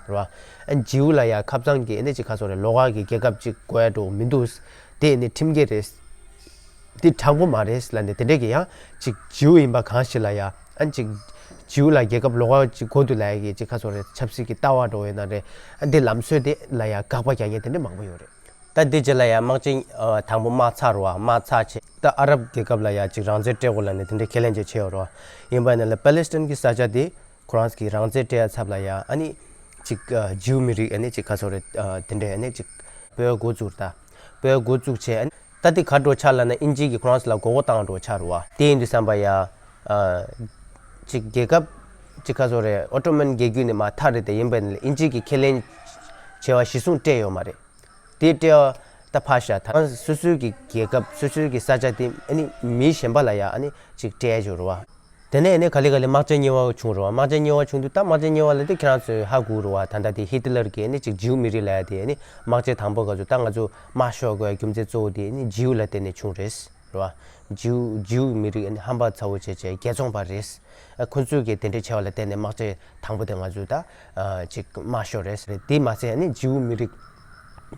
བ། ཨ་ནི་ཇིའུ་ལ་ཡང་ཁབ་གཙང་གི་ཨ་ནི་ཅིག་ག་ཚོད་རེད་ལོགས་ཀ་གི་རྒྱལ་ཁབ་ཅིག་དགོས་ཡ་འདྲ་མི་འདུག་དེ་ཨ་ནི་ཁྲིམས་འགལ་རེད། འདི་དྲང་པོ་མ་རེད་ལབ་ནས་དེ་འདྲས་ཀྱི་ཡང་ཅིག་ཇིའུ་ཡིན་པ་གང་ཞིག་ལ་ཡང་ཨ་ནི་ཅིག་ཇིའུ་ལ་རྒྱལ་ཁབ་ལོགས་ཀ་ཅིག་དགོས་འདུག་ལབ་ཡ་གི་ཅིག་ག་ཚོད་རེད་ཆབ་སྲིད་ཀྱི་ལྟ་བ་འདྲ་ཡོད་ན་རེད། ཨ་འདི་ལམ་སྲོལ་དེ་ལ་ཡང་དགག་པ་རྒྱག་མཁན་དེ་འདྲས་མང་པོ་ཡོད་རེད། ད་འདི་རྗེས་ལ་ཡང་དམག་ཆེན་དང་པོ་དམག་ཚར་རེད་བ། དམག་ཚར་བྱས་ད་ཨ་རབ་རྒྱལ་ཁབ་ལ་ཡང་ཅིག་རང་བཙན་སྤྲད་དགོས་ལབ་ནས་དེ་འདྲས་ཁས་ལེན་བྱས་བྱས་ཡོད་རེད་བ། ཡིན་པ་ཡིན་ན་ལ་པེ་ལེ་སི་ཐན་གྱི་ས་ཆ་དེ་ཁོ་རང་གི་རང་བཙན་སྤྲད་ཡ་ཚབ་ལ་ཡ་ཨ་ནི་ཅིག་ཨ་ཇིའུ་མི་རིགས་ཨ་ནི་ཅིག་ག་ཚོད་རེད་ཨ་དེ་འདྲས་ཨ་ནི་ཅིག་སྤོ་འགོ་བཙུགས་ད་སྤོ་འགོ་བཙུགས་བྱས་ཨ་ནི་ད་དེ་ག་འགྲོ་ཆགས་ལབ་ན་ཨིན་ཇི་གིས་ཁོ་རང་ཚོ་ལ་མགོ་སྐོར་བཏང་འགྲོ་ཆགས་རེད་བ། དེ་ཡིན་དུས་ཙམ་པ་ཡ་ཨ་ཅིག་རྒྱལ་ཁབ་ཅིག་ག་ཚོད་རེད་ཨོ་ཏོ་མན་རྒྱལ་རྒྱུད་ནས་མར་ཐར་རེད་དེ་ཡིན་པ་ཡིན་ན་ལ་ཨིན་ཇི་གིས་ཁས་ལེན་བྱས་པ་གཞི་བཟུང་སྤྲད་ཡོད་མ་རེད། དེ་སྤྲད་ད་ཕར་བཞག་ད་སོ་སོའི་གི་རྒྱལ་ཁབ་སོ་སོའི་གི་ས་ཆ་དེ་ཨ་ནི་མི་གཞན་པ་ལ་ཡ་ཨ་ནི་ཅིག་སྤྲད་ཡ་ཅིག་རེད་བ། དེ་ནས་ཨ་ནི་ག་ལེ་ག་ལེ་དམག་ཆེན་གཉིས་པ་བྱུང་རེད་བ། དམག་ཆེན་གཉིས་པ་བྱུང་དུས་ད་དམག་ཆེན་གཉིས་པ་ལ་དེ་ཁྱེད་རང་ཚོས་ཧ་གོ་རེད་བ། ད་ལྟ་དེ་ཧི་ཏི་ལར་གི་ཨ་ནི་ཅིག་ཇིའུ་མི་རིགས་ལ་ཡ་དེ་ཨ་ནི་དམག་ཆེན་དང་པོ་ག་ཚོད་ད་ང་ཚོ་དམག་ཤོར་དགོས་རྒྱུ་མཚན་གཙོ་བོ་དེ་ཨ་ནི་ཇིའུ་ལ་བརྟེན་ནས་བྱུང་རེད། རེད་བ། ཇིའུ་ཇིའུ་མི་རིགས་ཨ་ནི་ཧམ་པ་ཚ་བོ་བྱས་བྱས་རྒྱལ་བཙོང་པ་རེད། ཨ་ཁོ་ཚོས་ཀྱི་དེ་འདྲའི་བྱ་བ་ལ་བརྟེན་ནས་དམག་ཆེན་དང་པོ་དེ་ང་ཚོས་ད་ཨ་ཅིག་དམག་ཤོར་རེད་ཟེར། དེ་མ་ཟད་ཨ་ནི་ཇིའུ་མི་རིགས་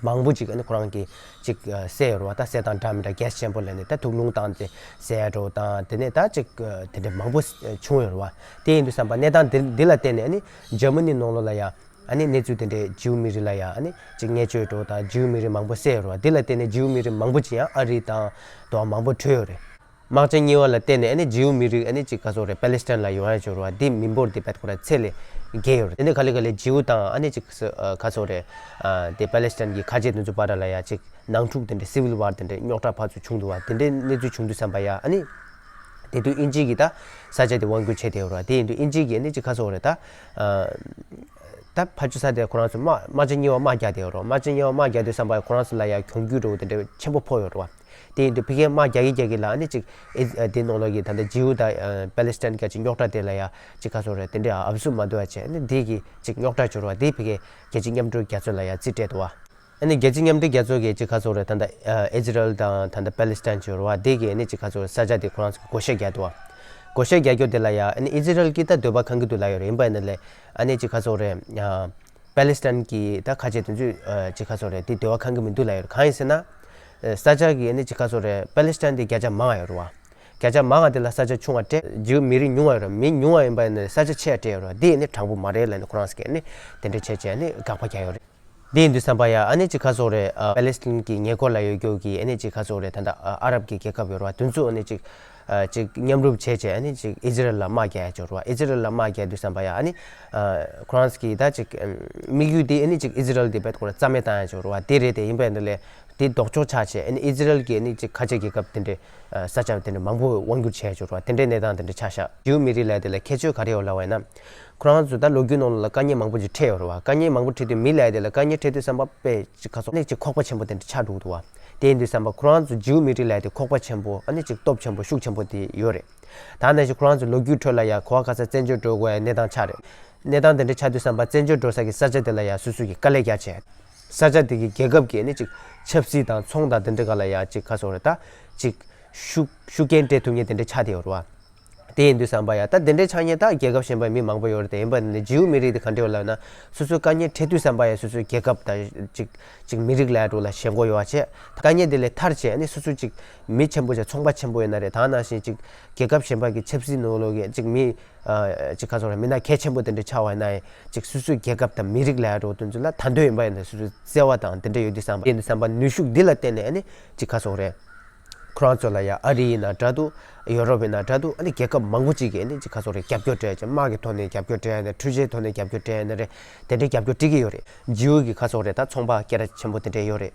མང་པོ་ཅིག་ཨ་ནི་ཁོ་རང་གིས་ཅིག་ཨ་བསད་ཡོད་རེད་བ། ད་བསད་སྟངས་འདྲ་མི་འདྲ་གལ་ཆེན་པོ་ལབ་ནས་ད་དུག་རླུང་བཏང་སྟེ་བསད་ཡ་འདྲ་བོ་དང་དེ་ནས་ད་ཅིག་ཨ་དེ་འདྲ་མང་པོ་བྱུང་ཡོད་རེད་བ། དེ་ཡིན་དུས་ཙམ་པ་གནས་སྟངས་འདི་འདི་ལ་བརྟེན་ནས་ཨ་ནི་འཇར་མ་ནི་ནང་ལོགས་ལ་ཡ་ཨ་ནི་གནས་ཚུལ་དེ་འདྲའི་ཇིའུ་མི་རིགས་ལ་ཡ་ཨ་ནི་ཅིག་བརྙས་བཅོས་འདྲ་བོ་དང་ཇིའུ་མི་རིགས་མང་པོ་བསད་ཡོད་རེད་བ། འདི་ལ་བརྟེན་ནས་ཇིའུ་མི་རིགས་མང་པོ་ཅིག་ཡང་ཨ་རི་དང་དུ་བ་མང་པོ་བྲོས་ཡོད་རེད། དམག་ཆེན་གཉིས་པ་ལ་བརྟེན་ནས་ཨ་ནི་ཇིའུ་མི་རིགས་ཨ་ནི་ཅིག་ག་ཚོད་རེད་པེ་ལེ་སི་ཐན་ལ་ཡོང་ཡ་ཅིག་ཡོད་རེད་བ། འདི་མི་འབོར་འདི་བད་ཁོ་ར་ཚད་ལས་བརྒལ་ཡོད་རེད། དེ་ནས་ག་ལེ་ག་ལེ་ཇིའུ་དང་ཨ་ནི་ཅིག་ག་ཚོད་རེད་ཨ་དེ་པེ་ལེ་སི་ཐན་གྱི་ཁ་ཆེ་དེ་ཚོ་བར་ལ་ཡ་ཅིག་ནང་འཁྲུག་དེ་འདྲ་སི་ཝིལ་ཝར་དེ་འདྲ་རྙོག་དྲ་ཕར་ཚུར་བྱུང་འདུག་བ། དེ་འདྲའི་གནས་ཚུལ་བྱུང་དུས་ཙམ་པ་ཡ་ཨ་ནི་དེ་དུས་དབྱིན་ཇི་གིས་ད་ས་ཆ་དེ་དབང་བསྒྱུར་བྱས་བསྡད་ཡོད་རེད་བ། དེ་ཡིན་དུས་དབྱིན་ཇི་གིས་ཨ་ནི་ཅིག་ག་ཚོད་རེད་ད་ཨ། ད་ཕར་ཕྱོགས་ས་དེ་ཁོ་རང་ཚོ་དམག་དམག་ཆེན་གཉིས་པ་དམག་རྒྱག་བསྡད་ཡོད་རེད་བ། དམག་ཆེན་གཉིས་པ་དམག་རྒྱག་དུས་ཙམ་པ་ཁོ་རང་ཚོ་ལ་ཡ་གྱོང་གུད་འདྲ་བོ་དེ་འདྲ་ཆེན་པོ་ཕོག་ཡོད་རེད་བ། དེ་ཡིན་དུས་ཕ་གིའི་དམག་རྒྱག་གི་རྒྱག་གི་ལ་ཨ་ནི་ཅིག་ཨེ་ཨ་དེ་ནང་ལོགས་ཀྱི་ད་ལྟ་ཇིའུ་དང་ཨ་པེ་ལེ་སི་ཐན་གྱི་ཅིག་རྙོག་དྲ་དེ་ལ་ཡ་ཅིག་ག་ཚོད་རེད་དེ་འདྲ་ཨབ་སུ་མ་བསྡུ་བ་བྱས་ཨ་ནི་དེ་གི་ཅིག་རྙོག་དྲ་འབྱོར་བ་དེ་ཕ་གིའི་རྒྱལ་སྤྱིའི་མཉམ་འབྲེལ་རྒྱལ་ཚོགས་ལ་ཡ་རྩིས་སྤྲད་འདུག་བ། ཨ་ནི་རྒྱལ་སྤྱིའི་མཉམ་འབྲེལ་རྒྱལ་ཚོགས་ཀྱིས་ཅིག་ག་ཚོད་རེད་ད་ལྟ་ཨ་ཨི་ཛི་རལ་དང་ད་ལྟ་པེ་ལེ་སི་ཐན་ཅིག་ཡོད་རེད་བ། དེ་གིས་ཨ་ནི་ཅིག་ག་ཚོད་རེད་ས་ཆ་དེ་ཁོ་རང་ཚོ་གིས་བགོ་བཤའ་རྒྱག་འདུག་བ། བགོ་བཤའ་རྒྱག་རྒྱུ་དེ་ལ་ཡ་ཨ་ནི་ཨི་ཛི་རལ་གྱིས་ད་འདོད་པ་ཁེངས་ཀྱི་འདུག་ལབ་ཡོད་རེད། ཡིན་པ་ཡིན་ན་ལས་ཨ་ནི་ཅིག་ག་ཚོད་རེད་ཨ་པེ་ལེ་སི་ཐན་གྱི་ད་ཁ་ཆེ་དེ་ཚོས་ཨ་ཅིག་ག་ཚོད་རེད་དེ་འདོད་པ་ཁེངས་ཀྱི་མི་འདུག་ལབ་ཡོད་རེད། གང་ཡིན་ཟེར་ན་ཨ་ས་ཆ་གི་ཨ་ནི་ཅིག་ག་ཚོད་རེད་པེ་ལེ་སི་ཐན་དེ་བརྒྱ་ཆ་མང་བ་ཡོད་རེད་བ། བརྒྱ་ཆ་མང་བ་དེ་ལ་ས་ཆ་ཆུང་བ་སྤྲད་ཇིའུ་མི་རིགས་ཉུང་བ་ཡོད་རེད། མི་ཉུང་བ་ཡིན་པ་ཡིན་ན་ས་ཆ་ཆེ་བ་སྤྲད་ཡོད་རེད་བ། དེ་ཨ་ནི་དྲང་པོ་མ་རེད་ལབ་ནས་ཁོ་རང་ཚོ་གིས་ཨ་ནི་དེ་འདྲ་བྱས་བྱས་ཨ་ནི་དགག་པ་རྒྱག་ཡོད་རེད། འདི་ཡིན་དུས་ཙམ་པ་ཡ་ཨ་ནི་ཅིག་ག་ཚོད་རེད་ཨ་པེ་ལེ་སི་ཐན་གྱི་ཉེ་འཁོར་ལ་ཡོད་རྒྱུ་གི་ཨ་ནི་ཅིག་ག་ཚོད་རེད་ད་ལྟ་ཨ་ཨ་རབ་ཀྱི་རྒྱལ་ཁབ་ཡོད་རེད་བ། དེ་ཚོ་ཨ་ནི་ཅིག་ཨ་ཅིག་མཉམ་རུབ་བྱས་བྱས་ཨ་ནི་ཅིག་ཨི་ཛི་རལ་ལ་དམག་རྒྱག་ཡ་ཅིག་ཡོད་རེད་བ། ཨི་ཛི་རལ་ལ་དམག་རྒྱག་དུས་ཙམ་པ་ཡ་ཨ་ནི་ཨ་ཁོ་རང་ཚོ་གི་ད་ཅིག་ཨམ་དམིགས་ཡུལ་དེ་ཨ་ནི་ཅིག་ཨི་ཛི་རལ་དེ་བད་ཁོ་ར་རྩ་མེད་བཏང་ཡ་ཅིག་ཡོད་རེད་བ། དེ་རེད་དེ་ཡིན་པ་ཡིན་ན་ལས་དེ་ལྡོག་ཕྱོགས་ཆགས་བྱས་ཨ་ནི་ཨི་ཛི་རལ་གྱི་ཨ་ནི་ཅིག་ཁ་ཆེ་རྒྱལ་ཁབ་དེ་འདྲས་ཨ་ས་ཆ་དེ་འདྲས་མང་པོ་དབང་བསྒྱུར་བྱས་ཡ་ཅིག་ཡོད་རེད་བ། དེ་འདྲས་གནས་སྟངས་དེ་འདྲས་ཆགས་ཤག་ཇིའུ་མི་རིགས་ལབ་ཡ་དེ་ལ་ཁྱད་ཆོས་ག་རེ་ཡོད་ལབ་པ་ཡིན་ན། ཁོ་རང་ཚོ་ད་ལོ་རྒྱུས་ནང་ལ་དཀའ་ངལ་མང་པོ་ཅིག་འཕྲད་ཡོད་རེད་བ། དཀའ་ངལ་མང་པོ་འཕྲད་དུས་མི་ལབ་ཡ་དེ་ལ་དཀའ་ངལ་འཕྲད་དུས་ཙམ་པ་དཔེ་ཅིག་ག་ཚོད་ནི་ཅིག་ཁོག་པ་ཆེན་པོ་དེ་འདྲ་ཆགས་འགྲོ་གི་འདུག་བ། དེ་ཡིན་དུས་ཙམ་པ་ཁོ་རང་ཚོ་ཇིའུ་མི་རིགས་ལབ་ཡ་དེ་ཁོག་པ་ཆེན་པོ་ཨ་ནི་ཅིག་སྟོབས་ཆེན་པོ་ཤུགས་ཆེན་པོ་དེ་ཡོད་རེད། ད་ནང་བཞིན་ཁོ་རང་ཚོ་ལོ་རྒྱུས་ཁྲོད་ལ་ཡ་གོ་བ་ག་ས་བཙན་བྱོལ་འགྲོ་དགོས་ཡ་གནས་སྟངས་ཆགས་རེད། གནས་སྟངས་དེ་འདྲ་ཆགས་དུས་ཙམ་པ་བཙན་བྱོལ་འགྲོ་ས་གི་ས་ཆ་དེ་ལ་ཡ་སོ་སོ་གི་དཀའ་ལས་རྒྱག་བྱས། ས་ཆ་དེ་གི་རྒྱལ་ཁབ་ཀྱི་ནི་ཅིག་ཆབ་སྲིད་དང་ཚོང་དང་དེ་འདྲ་ག་ལ་ཡ་ཅིག་ག་སོགས་རེད་ད། ཅིག་ཤུགས་ཤུགས་རྐྱེན་སྤྲད་ཐུབ་མཁན་དེ་འདྲ་ཆགས་བསྡད་ཡོད་རེད་བ། དེ་ཡིན་དུས་ཙམ་པ་ཡ་ད་དེ་འདྲའི་ཆ་རྐྱེན་ད་རྒྱལ་ཁབ་གཞན་པ་མི་མང་པོ་ཡོད་རེད་དེ། ཡིན་པ་ནི་ཇིའུ་མི་རིགས་དེ་ག་འདྲ་ཡོད་ལབ་ན། སོ་སོའི་དཀའ་ངལ་འཕྲད་དུས་ཙམ་པ་ཡ་སོ་སོའི་རྒྱལ་ཁབ་དང་ཅིག་ཅིག་མི་རིགས་ལ་ཡ་འགྲོ་ལ་ཞེན་ཁོག་ཡོད་བ་བྱས། དཀའ་ངལ་དེ་ལས་ཐར་བྱས་ནི་སོ་སོ་ཅིག་མི་ཆེན་པོ་བྱས་ཚོང་པ་ཆེན་པོ་ཡོད་ན་རེད། ད་ནང་བཞིན་ཅིག་རྒྱལ་ཁབ་གཞན་པ་གི་ཆབ་སྲིད་ནང་ལོགས་ཀྱི་ཅིག་མི་ཅིག་ག་སོགས་རེད། མི་སྣ་གལ་ཆེན་པོ་དེ་འདྲ་ཆགས་པ་ཡིན་ན་ཡང་ཅིག་སོ་སོའི་རྒྱལ་ཁབ་དང་མི་རིགས་ལ་ཡ་འགྲོ་དོན་ཚོ་ལ་ད་འདོད་ཡིན་པ་ཡིན་ན་སོ་སོའི་བརྩེ་བ་དང་དེ་འདྲ་ཡོད་དུས་ཙམ་པ་ཡིན་དུས་ཙམ་པ་ནུས་ཤུགས་འདི་ལ་བརྟེན་ནས་ཨ་ནི་ཅིག་ག་སོགས་རེད། ཁོ་རང་ཚོ་ལ་ཡ་ཨ་རི་ཡིན་ན་འདྲ་འདུག་ཡོ་རོབ་ཡིན་ན་འདྲ་འདུག་ཨ་ནི་རྒྱལ་ཁབ་མང་པོ་ཅིག་གིས་ཨ་ནི་ཅིག་ག་སོགས་རེད། རྒྱབ་སྐྱོར་སྤྲད་ཅིང་དམག་གི་ཐོག་ནས་རྒྱབ་སྐྱོར་སྤྲད་ཡ་ན། འཕྲུལ་ཆས་ཐོག་ནས་རྒྱབ་སྐྱོར་སྤྲད་ཡ་ན་རེད། དེ་འདྲའི་རྒྱབ་སྐྱོར་སྤྲད་ཀྱི་ཡོད་རེད། ཇིའུ་གི་ག་སོགས་རེད་ད་ཚོང་པ་སྐད་གྲགས་ཆེན་པོ་དེ་འདྲ་ཡོད་རེད།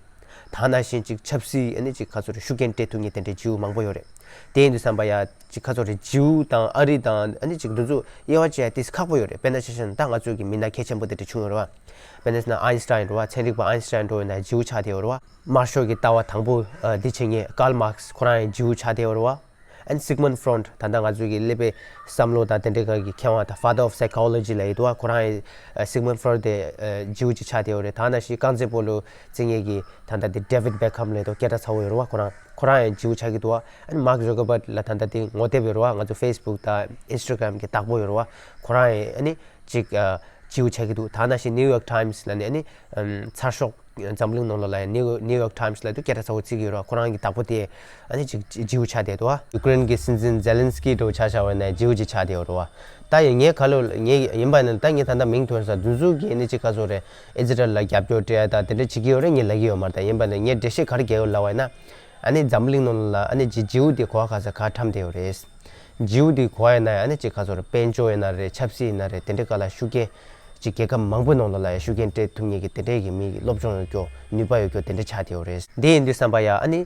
ད་ནང་བཞིན་ཅིག་ཆབ་སྲིད་ཨ་ནི་ཅིག་ག་སོགས་རེད། ཤུགས་རྐྱེན་སྤྲད་ཐུབ་མཁན་དེ་འདྲའི་ཇིའུ་མང་པོ་ཡོད་རེད། དེ་ཡིན་དུས་ཙམ་པ་ཡ་ཅིག་ག་སོགས་རེད། ཇིའུ་དང་ཨ་རི་དང་ཨ་ནི་ཅིག་འདི་ཚོ་དབྱེ་བ་ཕྱེ་ཡ་ཏིས་ཁག་པོ་ཡོད་རེད། དཔེར་ན་ཆ་བཞག་ན་ད་ང་ཚོ་གི་མི་སྣ་གལ་ཆེན་པོ་དེ་འདྲ་བྱུང་ཡོད་རེད་བ། དཔེར་ན་ཨའིན་སི་ཊའིན་རེད་བ། ཚན་རིག་པ་ཨའིན་སི་ཊའིན་འགྲོ་ཡིན་ན་ཇིའུ་ཆགས་བསྡད་ཡོད་རེད་བ། དམར་ཤོག་གི་ལྟ་བ་དང་པོ་ཨ་འདི་བྱེད་མཁན་ཀཱལ་མཱར་ཁས་ཁོ་རང་ཡང་ཇིའུ་ཆགས་བསྡད་ཡོད་རེད་བ། ཨན་སིག་མུན་ཕྲོན། ད་ལྟ་ང་ཚོ་གི་ཀླད་པའི་བསམ་བློ་དང་དེ་འདྲའི་སྒང་གི་མཁས་དབང་དང་། Father of Psychology ལབ་ཡོད་དོ། ཁོ་རང་ཡང་སིག་མུན་ཕྲོན་དེ་ཇིའུ་ཅིག་ཆགས་བསྡད་ཡོད་རེད། ད་ནང་བཞིན་རྐང་རྩེད་སྤོ་ལོ་རྩེ་མཁན་གྱི་ད་ལྟ་དེ་David Beckham ལབ་ཡོད་དོ། སྐད་གྲགས་ཚ་བོ་ཡོད་རེད་བ། ཁོ་རང་ཁོ་རང་ཡང་ཇིའུ་ཆགས་ཀྱི་འདུག་བ། ཨན་མཱརག་ཛུ་ཀར་བྷག་ལ་ད་ལྟ་དེ་ངོ་དེབ་ཡོད་རེད་བ། ང་ཚོ་ཕེ་སི་བུག་དང་ཨིན་སི་ཊ་གྷ་རམ་གྱི་བདག་པོ་ཡོད་རེད་བ། ཁོ་རང་ཡང་ཨ་ནི་ཅིག་ཇིའུ་ཆགས་ཀྱི་འདུག་ད་ནང་བཞིན་New York Times ལབ་ནས་ཨ་ནི་ཚར་ཤོག་འཛམ་གླིང་ནང་ལོགས་ལ་ཡང་ནིའུ་ནིའུ་ཡོག་ཊའིམ་སི་ལབ་དུས་སྐད་གྲགས་ཚ་བོ་བརྩི་གི་ཡོད་རེད་བ། ཁོ་རང་གི་བདག་པོ་དེ་ཨ་ནི་ཅིག་ཇིའུ་ཆགས་བསྡད་འདུག་བ། ཡུ་ཀེ་རེན་གྱི་སྲིད་འཛིན་ཛེ་ལན་སི་ཀི་འདྲ་བོ་ཆ་བཞག་པ་ཡིན་ན་ཇིའུ་ཅིག་ཆགས་བསྡད་ཡོད་རེད་བ། ད་ཡང་ངས་ག་ལོ་ངས་ཡིན་པ་ཡིན་ན་ད་ངས་ད་ལྟ་མིང་ཐོན་ས་དེ་ཚོ་གིས་ཨ་ནི་ཅིག་ག་ཚོད་རེད། ཨི་ཛི་རལ་ལ་རྒྱབ་སྐྱོར་སྤྲད་ཡ་ད་དེ་འདྲ་བྱེད་ཀྱི་ཡོད་རེད་ངས་ལབ་ཀྱི་ཡོད་མ་རེད། ད་ཡིན་པ་ཡིན་ན་ངས་འགྲེལ་བཤད་ག་རེ་རྒྱག་ཡོད་ལབ་པ་ཡིན་ན། ཨ་ནི་འཛམ་གླིང་ནང་ལ་ཨ་ནི་ཇི་ཇིའུ་དེ་གོ་བ་ག་ས་ག་འཁྲམ་བསྡད་ཡོད་རེད། ཇིའུ་དེ་གོ་བ་ཡིན་ན་ཨ་ནི་ཅིག་ག་ཚོད་རེད། དཔལ་འབྱོར་ཡིན་ན་རེད། ཆབ་སྲིད་ཡིན་ན་རེད། དེ་འདྲའི་སྒང་ལ་ཤུགས་རྐྱེན་ཅིག་རྒྱལ་ཁབ་མང་པོའི་ནང་ལོགས་ལ་ཡང་ཤུགས་རྐྱེན་སྤྲད་ཐུབ་མཁན་གྱི་དེ་འདྲའི་གི་མི་གི་སློབ་སྦྱོང་ཡོད་རྒྱུ་ནུས་པ་ཡོད་རྒྱུ་དེ་འདྲ་ཆགས་བསྡད་ཡོད་རེད། དེ་ཡིན་དུས་ཙམ་པ་ཡ་ཨ་ནི་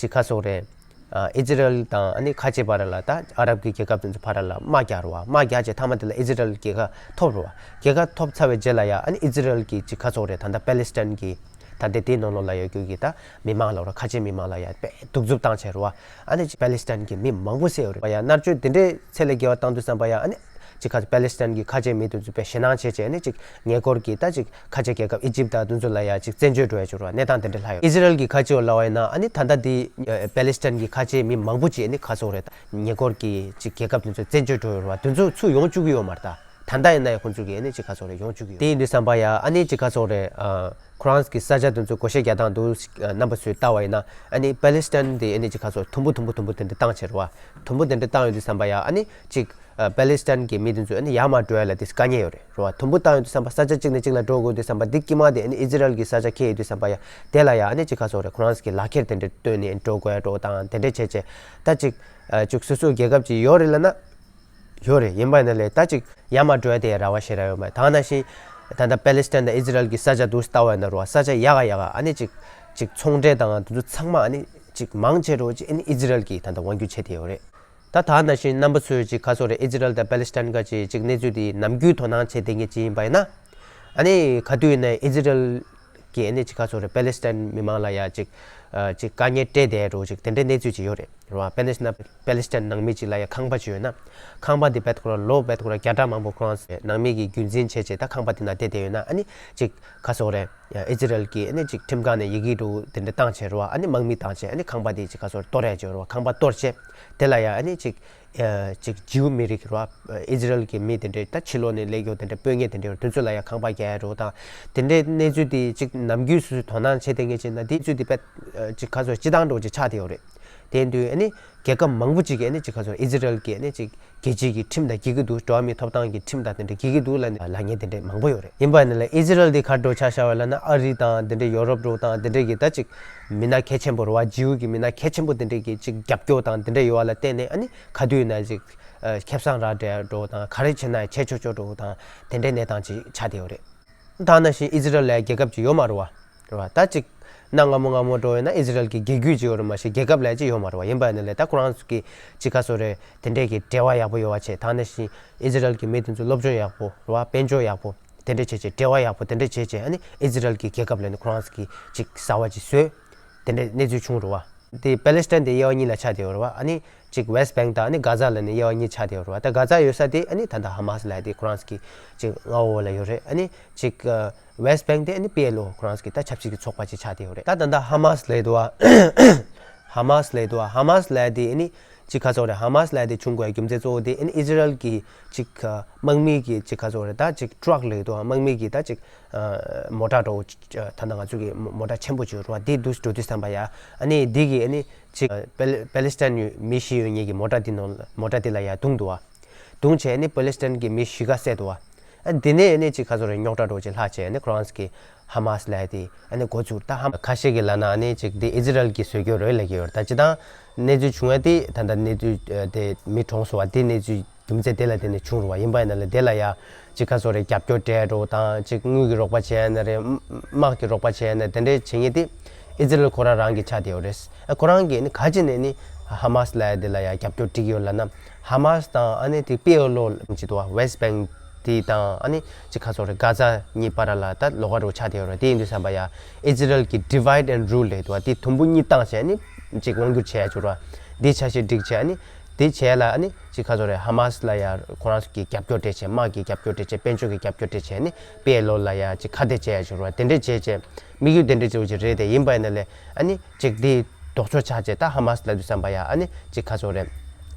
ཅིག་ག་ཚོད་རེད། ཨི་ཛི་རལ་དང་ཨ་ནི་ཁ་ཆེ་བར་ལ་ད་ཨ་རབ་ཀྱི་རྒྱལ་ཁབ་དེ་ཚོ་བར་ལ་དམག་རྒྱག་རེད་བ། དམག་རྒྱག་བྱས་མཐའ་མ་དེ་ལ་ཨི་ཛི་རལ་རྒྱལ་ཁ་ཐོབ་རེད་བ། རྒྱལ་ཁ་ཐོབ་ཚར་བའི་རྗེས་ལ་ཡ་ཨ་ནི་ཨི་ཛི་རལ་གྱི་ཅིག་ག་ཚོད་རེད། ད་ལྟ་པེ་ལི་སི་ཐན་གྱི་ད་ལྟ་དེའི་ནང་ལོགས་ལ་ཡོད་རྒྱུ་གི་ད་མི་མང་ལ་ར་ཁ་ཆེ་མི་མང་ལ་ཡ་དཔེ་གདུག་རྩུབ་བཏང་བྱས་རེད་བ། ཨ་ནི་པེ་ལི་སི་ཐན་གྱི་མི་མང་པོ་བསད་ཡོད་རེད་བ། ཡ་མནར་གཅོད་དེ་འདྲའི་ཚད་ལས་བརྒལ་བ་བཏང་དུས་ཙམ་པ་ཡ་ཨ་ནི་ཅིག་ཁ་པེ་ལི་སི་ཐན་གྱི་ཁ་ཆེ་མི་དེ་ཚོ་དཔེ་ཞེད་སྣང་བྱས་བྱས་ཨ་ནི་ཅིག་ཉེ་འཁོར་གྱི་ད་ཅིག་ཁ་ཆེ་རྒྱལ་ཁབ་ཨི་ཇིབ་དང་དེ་ཚོ་ལ་ཡ་ཅིག་བཙན་བྱོལ་འགྲོ་ཡ་བྱུང་རེད་བ། གནས་སྟངས་དེ་འདྲ་ལྷག་ཡོད། ཨི་ཛི་རལ་གྱི་ཁ་ཆེ་བ་ལབ་པ་ཡིན་ན་ཨ་ནི་ད་ལྟ་དེ་པེ་ལི་སི་ཐན་གྱི་ཁ་ཆེ་མི་མང་པོ་ཅིག་ཨ་ནི་ག་ཚོད་རེད། ད་ཉེ་འཁོར་གྱི་ཅིག་རྒྱལ་ཁབ་དེ་ཚོ་བཙན་བྱོལ་འགྲོ་ཡོད་རེད་བ། དེ་ཚོ་ཚུར་ཡོང་བཅུག་གི་ཡོད་མ་རེད་ད། ད་ལྟ་ཡིན་ན་ཡང་ཁོང་ཚོ་གིས་ཨ་ནི་ཅིག་ག་ཚོད་རེད་ཡོང་བཅུག་གི་ཡོད། དེ་ཡིན་དུས་ཙམ་པ་ཡ་ཨ་ནི་ཅིག་ག་ཚོད་རེད། ཨ་ཁོ་རང་གི་ས་ཆ་དེ་ཚོ་བགོ་བཤའ་རྒྱག་སྟངས་དེ་ཚོ་རྣམ་པ་ཚོས་ལྟ་བ་ཡིན་ན་ཨ་ནི་པེ་ལི་སི་ཐན་དེ་ཨ་ནི་ཅིག་ག་ཚོད་དུམ་བུ་དུམ་བུ་དུམ་བུ་དེ་འདྲ་བཏང་བྱས་རེད་བ། དུམ་བུ་དེ་འདྲ་བཏང་ཡོང་དུས་ཙམ་པ་ཡ་ཨ་ནི་ཅིག་ཨ་པེ་ལི་སི་ཐན་གྱི་མི་དེ་ཚོ་ཨ་ནི་ཡར་མར་འགྲོ་ཡ་ལ་དེ་དཀའ་ངལ་ཡོད་རེད་རེད་བ། དུམ་བུ་བཏང་ཡོང་དུས་ཙམ་པ་ས་ཆ་གཅིག་ནས་གཅིག་ལ་འགྲོ་དགོས་དུས་ཙམ་པ་འདི་དཀྱིལ་མ་དེ་ཨ་ནི་ཨི་ཛི་རལ་གྱི་ས་ཆ་འཁེལ་ཡོང་དུས་ཙམ་པ་ཡ་དེ་ལ་ཡ་ཨ་ནི་ཅིག་ག་ཚོད་རེད། ཁོ་རང་གི་ལག་ཁྱེར་དེ་འདྲ་བཏོན་ནས་འགྲོ་དགོས་ཡ་འགྲོ་དང་དེ་འདྲ་བྱས་བྱས་ད་ཅིག་ཨ་ཅིག་སོ་སོའི་རྒྱལ་ཁབ་ཅིག་ཡོད་རེད་ལབ་ན། ཡོད་རེད། ཡིན་པ་ཡིན་ན་ལས་ད་ཅིག་ཡར་མར་འགྲོ་ཡ་དེ་ཡ་ར་བ་ཞེ་དྲག་ཡོད་མ་རེད། ད་ནང་བཞིན་ད་ལྟ་པེ་ལི་སི་ཐན་དང་ཨི་ཛི་རལ་གྱི་ས་ཆ་དེ་ཚོ་ལྟ་བ་ཡིན་ན་རེད་བ། ས་ཆ་ཡག་ག་ཡག་ག་ཨ་ནི་ཅིག་ཅིག་ཚོང་འབྲེལ་དང་དེ་ཚོ་ཚང་མ་ཨ་ནི་ཅིག་མང་ཆེ་རུ་ཅིག་ཨ་ནི་ཨི་ཛི་རལ་གྱིས་ད་ལྟ་དབང་སྒྱུར་བྱས་བསྡད་ཡོད་རེད། ད་ད་ནང་བཞིན་རྣམ་པ་ཚོས་ཅིག་ག་ཚོད་རེད། ཨི་ཛི་རལ་དང་པེ་ལི་སི་ཐན་ག་ཅིག་ཅིག་གནས་ཚུལ་དེ་ནམ་རྒྱུན་དོ་སྣང་བྱེད་བསྡད་མཁན་ཅིག་ཡིན་པ་ཡིན་ན། ཨ་ནི་ག་དུས་ཡིན་ན་ཨི་ཛི་རལ་གྱིས་ཨ་ནི་ཅིག་ག་ཚོད་རེད། པེ་ལི་སི་ཐན་མི་མང་ལ་ཡ་ཅིག་ཨ་ཅིག་དཀའ་ངལ་སྤྲད་བསྡད་འགྲོ་ཅིག་དེ་འདྲའི་གནས་ཚུལ་ཅིག་ཡོད་རེད་རེད་བ། པེ་ལི་སི་ཐན་པེ་ལི་སི་ཐན་ནང་མི་ཅིག་ལ་ཡ་ཁང་པ་ཅིག་ཡོད་ན། ཁང་པ་དེ་བེད་ཁོ་ར་ལོ་བེད་ཁོ་ར་བརྒྱ་ཕྲག་མང་པོ་ཁོ་རང་ཚོས་ནང་མི་གི་རྒྱུན་འཛིན་བྱས་བྱས་ད་ཁང་པ་དེ་ནང་བསྡད་བསྡད་ཡོད་ན། ཨ་ནི་ཅིག་ག་ཚོད་རེད། ཨི་ཛི་རལ་གྱིས་ཨ་ནི་ཅིག་ཁྲིམས་ཁང་ནས་ཡི་གེ་འདྲ་བོ་དེ་འདྲ་བཏང་བྱས་རེད་བ། ཨ་ནི་དམག་མི་བཏང་བྱས་ཨ་ནི་ཁང་པ་དེ་ཅིག་ག་ཚོད་རེད། གཏོར་ཡ་ཅིག་ཡོད་རེད་བ། ཁང་པ་གཏོར་བྱས་དེ་ལ་ཡ་ཨ་ནི་ཅིག་ཨ་ཅིག་ཇིའུ་མི་རིགས་རེད་བ། ཨི་ཛི་རལ་གྱི་མི་དེ་འདྲས་ད་ཕྱི་ལོགས་ནས་སླེབས་ཡོད་དེ་འདྲས་དཔོན་གཉེར་དེ་འདྲས་ཡོད། དེ་ཚོ་ལ་ཡ་ཁང་པ་རྒྱག་ཡ་རོགས་དང་དེ་འདྲས་གནས་ཚུལ་དེ་ཅིག་ནམ་རྒྱུན་སོ་སོས་དོ་སྣང་བྱེད་བསྡད་མཁན་ཅིག་ན་དེ་ཚོས་དེ་དཔེ་ཅིག་ག་ཚོད་སྤྱི་བཏང་འདྲ་བོ་ཅིག་ཆགས་བསྡད་ཡོད་རེད། དེ་ཡིན་དུས་ཨ་ནི་རྒྱལ་ཁབ་མང་པོ་ཅིག་གིས་ཨ་ནི་ཅིག་ག་ཚོད་ཨི་ཛི་རལ་གྱིས་ཨ་ནི་ཅིག་རྒྱལ་སྤྱིའི་གི་ཁྲིམས་དང་འགལ་གྱི་འདུག་འགྲོ་བ་མིའི་ཐོབ་ཐང་གི་ཁྲིམས་དང་དེ་འདྲས་འགལ་གྱི་འདུག་ལབ་ནས་ལབ་མཁན་དེ་འདྲས་མང་པོ་ཡོད་རེད། ཡིན་པ་ཡིན་ན་ལས་ཨི་ཛི་རལ་དེ་ག་འདྲ་ཆགས་བཞག་པ་ལབ་ན་ཨ་རི་དང་དེ་འདྲས་ཡོ་རོབ་འདྲ་བོ་དང་དེ་འདྲས་ཀྱི་ད་ཅིག་མི་སྣ་གལ་ཆེན་པོ་རེད་བ། ཇིའུ་གི་མི་སྣ་གལ་ཆེན་པོ་དེ་འདྲས་ཀྱི་ཅིག་རྒྱབ་སྐྱོར་དང་དེ་འདྲས་ཡོད་པ་ལ་བརྟེན་ནས་ཨ་ནི་ག་དུས་ཡིན་ན་ཅིག་ཨ་ཁེ་བཟང་རག་འགྲོ་འདྲ་བོ་དང་ག་རེ་བྱེད་ན་ཡང་བྱེད་ཆོག་ཆོག་འདྲ་བོ་དང་དེ་འདྲས་གནས་སྟངས་ཅིག་ཆགས་བསྡད་ཡོད་རེད། ད་ནང་བཞིན་ཨི་ཛི་རལ་ལ་རྒྱལ་ཁབ་ཅིག་ཡོད་མ་རེད་བ། རེད་བ། ད་ཅིག་གནའ་སྔ་མོ་སྔ་མོ་འདྲ་བོ་ཡིན་ན་ཨི་ཛི་རལ་གྱི་རྒྱལ་རྒྱུད་ཅིག་ཡོད་རེད། མ་གཞི་རྒྱལ་ཁབ་ལབ་ཅིག་ཡོད་མ་རེད་བ། ཡིན་པ་ཡིན་ན་ལས་ད་ཁོ་རང་ཚོ་གི་ཅིག་ག་ཚོད་རེད། དེ་འདྲས་ཀྱི་འབྲེལ་བ་ཡག་པོ་ཡོད་པ་བྱས། ད་ནང་བཞིན་ཨི་ཛི་རལ་གྱི་མི་དེ་ཚོ་སློབ་སྦྱོང་ཡག་པོ་རེད་བ། དཔལ་འབྱོར་ཡག་པོ་དེ་འདྲས་བྱས་བྱས། འབྲེལ་བ་ཡག་པོ་དེ་འདྲས་བྱས་བྱས། ཨ་ནི་ཨི་ཛི་རལ་གྱི་རྒྱལ་ཁབ་ལ་ནི་ཁོ་རང་ཚོ་གི་ཅིག་གསར་བ་ཅིག་བཟོས། དེ་འདྲས་གནས་ཚུལ་བྱུང་རེད་བ། དེ་པེ་ལེ་སི་ཐན་དེ་དབྱེ་བ་གཉིས་ལ་ཆགས་བསྡད་ཡོད་རེད་བ། ཨ་ནི་ཅིག་ཝེ་སི་ཊི་བེང་དང་ཨ་ནི་གྷ་ཛ་ལབ་ནས་དབྱེ་བ་གཉིས་ཆགས་བསྡད་ཡོད་རེད་བ། ད་གྷ་ཛ་ཡོད་ས་དེ་ཨ་ནི་ད་ལྟ་ཧ་མ་སི་ལབ་ཡ་དེ་ཁོ་རང་གི་ཅིག་མངའ་འོག་ལ་ཡོད་རེད། ཨ་ནི་ཅིག་ཝེ་སི་ཊི་བེང་དེ་ཨ་ནི་པི་ཨེལ་ཨོ་ཁོ་རང་གི་ད་ཆབ་སྲིད་ཀྱི་ཚོགས་པ་ཅིག་ཆགས་བསྡད་ཡོད་རེད། ད་ད་ལྟ་ཧ་མ་སི་ལབ་ཡ་འདུག་བ། ཧ་མ་སི་ལབ་ཡ་འདུག་བ། ཧ་མ་སི་ལབ་ཡ་དེ་ཨ་ནི་ཅིག་ག་ཚོད་རེད། ཧ་མ་སི་ལབ་ཡ་དེ་བྱུང་དགོས་ཡ་རྒྱུ་མཚན་གཙོ་བོ་དེ་ཨ་ནི་ཨི་ཛི་རལ་གྱི་ཅིག་དམག་མི་གི་ཅིག་ག་ཚོད་རེད། ད་ཅིག་ཊ་རག་ལབ་ཡ་འདུག་བ། དམག་མི་གི་ད་ཅིག་མོ་ཊ་འདྲ་བོ་ཅིག་ད་ལྟ་ང་ཚོ་གི་མོ་ཊ་ཆེན་པོ་ཅིག་ཡོད་རེད་བ། དེ་འདུག་འགྲོ་དུས་ཙམ་པ་ཡ་ཨ་ནི་དེ་གི་ཨ་ནི་ཅིག་པེ་ལེ་པེ་ལེ་སི་ཐན་མི་བཞི་ཡོད་མཁན་གྱི་མོ་ཊ་དེ་ནང་མོ་ཊ་དེ་ལ་ཡ་བརྡུངས་འདུག་བ། བརྡུངས་བྱས་ཨ་ནི་པེ་ལེ་སི་ཐན་གྱི་མི་བཞི་ཀ་བསད་འདུག་བ། ཨ་དེ་ནས་ཨ་ནི་ཅིག་ག་ཚོད་རེད། རྙོག་དྲ་འདྲ་བོ་ཅིག་ལྷག་བྱས་ཨ་ནི་ཁོ་རང་གི་ཧ་མ་སི་ལབ་ཡ་དེ་ཨ་ནི་འགོ་བཙུགས། ད་ཧ་མ་ཁ་ཤས་ཀྱིས་ལབ་ན་ཨ་ནི་ཅིག་དེ་ཨི་ཛི་རལ་གྱིས་བཟོས་ཀྱི་ཡོད་རེད་ལབ་ཀྱི་ཡོད་རེད། ད་སྤྱིར་བཏང་གནས་ཚུལ་བྱུང་བ་དེ་ད་ལྟ་གནས་ཚུལ་ཨ་དེ་མི་གྲོངས་སོང་བ་དེ་གནས་ཚུལ་རྒྱུ་མཚན་དེ་ལ་བརྟེན་ནས་བྱུང་རེད་བ། ཡིན་པ་ཡིན་ན་ལས་དེ་ལ་ཡ་ཅིག་ག་ཚོད་རེད། རྒྱབ་སྐྱོར་སྤྲད་འགྲོ་དང་ཅིག་དངུལ་གྱི་རོགས་པ་བྱས་ན་རེད། དམག་གི་རོགས་པ་བྱས་ན་དེ་འདྲའི་བྱེད་མཁན་དེ་ཨི་ཛི་རལ་ཁོ་རང་རང་གི་ཆགས་བསྡད་ཡོད་རེད། ཨ་ཁོ་རང་གིས་ནི་ག་ཅི་ནས་ནི་ཧ་མ་སི་ལབ་ཡ་དེ་ལ་ཡ་རྒྱབ་སྐྱོར་སྤྲད་ཀྱི་ཡོད་ལབ་ན། ཧ་མ་སི་དང་ཨ་ནི་དེ་པི་ཨེལ་ཨོ་ཅིག་འདུག་བ། ཝེ་སི་ཊི་བེང་དེ་དང་ཨ་ནི་ཅིག་ག་ཚོད་རེད། གྷ་ཛ་གཉིས་བར་ལ་ད་ལོགས་ཀ་འདྲ་བོ་ཆགས་བསྡད་ཡོད་རེད། དེ་ཡིན་དུས་ཙམ་པ་ཡ་ཨི་ཛི་རལ་གྱི་ཌི་ཝའི་ཌི་ཨེན་ཌི་རུལ་ལབ་ཡ་འདུག་བ། དེ་དུམ་བུ་གཉིས་བཏང་བྱས་ནི་ཅིག་དབང་སྒྱུར་བྱས་ཡ་ཅིག་རེད་བ། དེ་ཆ་ཤས་སྒྲིག་བྱས་ནི་དེ་བྱས་ལ་ཨ་ནི་ཅིག་ག་ཚོད་རེད། ཧ་མ་སི་ལ་ཡ་ཁོ་རང་གི་རྒྱབ་སྐྱོར་སྤྲད་བྱས། དམག་གི་རྒྱབ་སྐྱོར་སྤྲད་བྱས། དཔལ་འབྱོར་གྱི་རྒྱབ་སྐྱོར་སྤྲད་བྱས་ནི་པི་ཨེལ་ཨོ་ལ་ཡ་ཅིག་ཁ་གཏད་བྱས་ཡ་ཅིག་རེད་བ། དེ་འདྲས་བྱས་བྱས་དམིགས་ཡུལ་དེ་འདྲས་བྱས་བྱས་རེད་དེ། ཡིན་པ་ཡིན་ན་ལས་ཨ་ནི་ཅིག་དེ་ལྡོག་ཕྱོགས་ཆགས་བྱས། ད་ཧ་མ་སི་ལབ་དུས་ཙམ་པ་ཡ་ཨ་ནི་ཅིག་ག་ཚོད་རེད།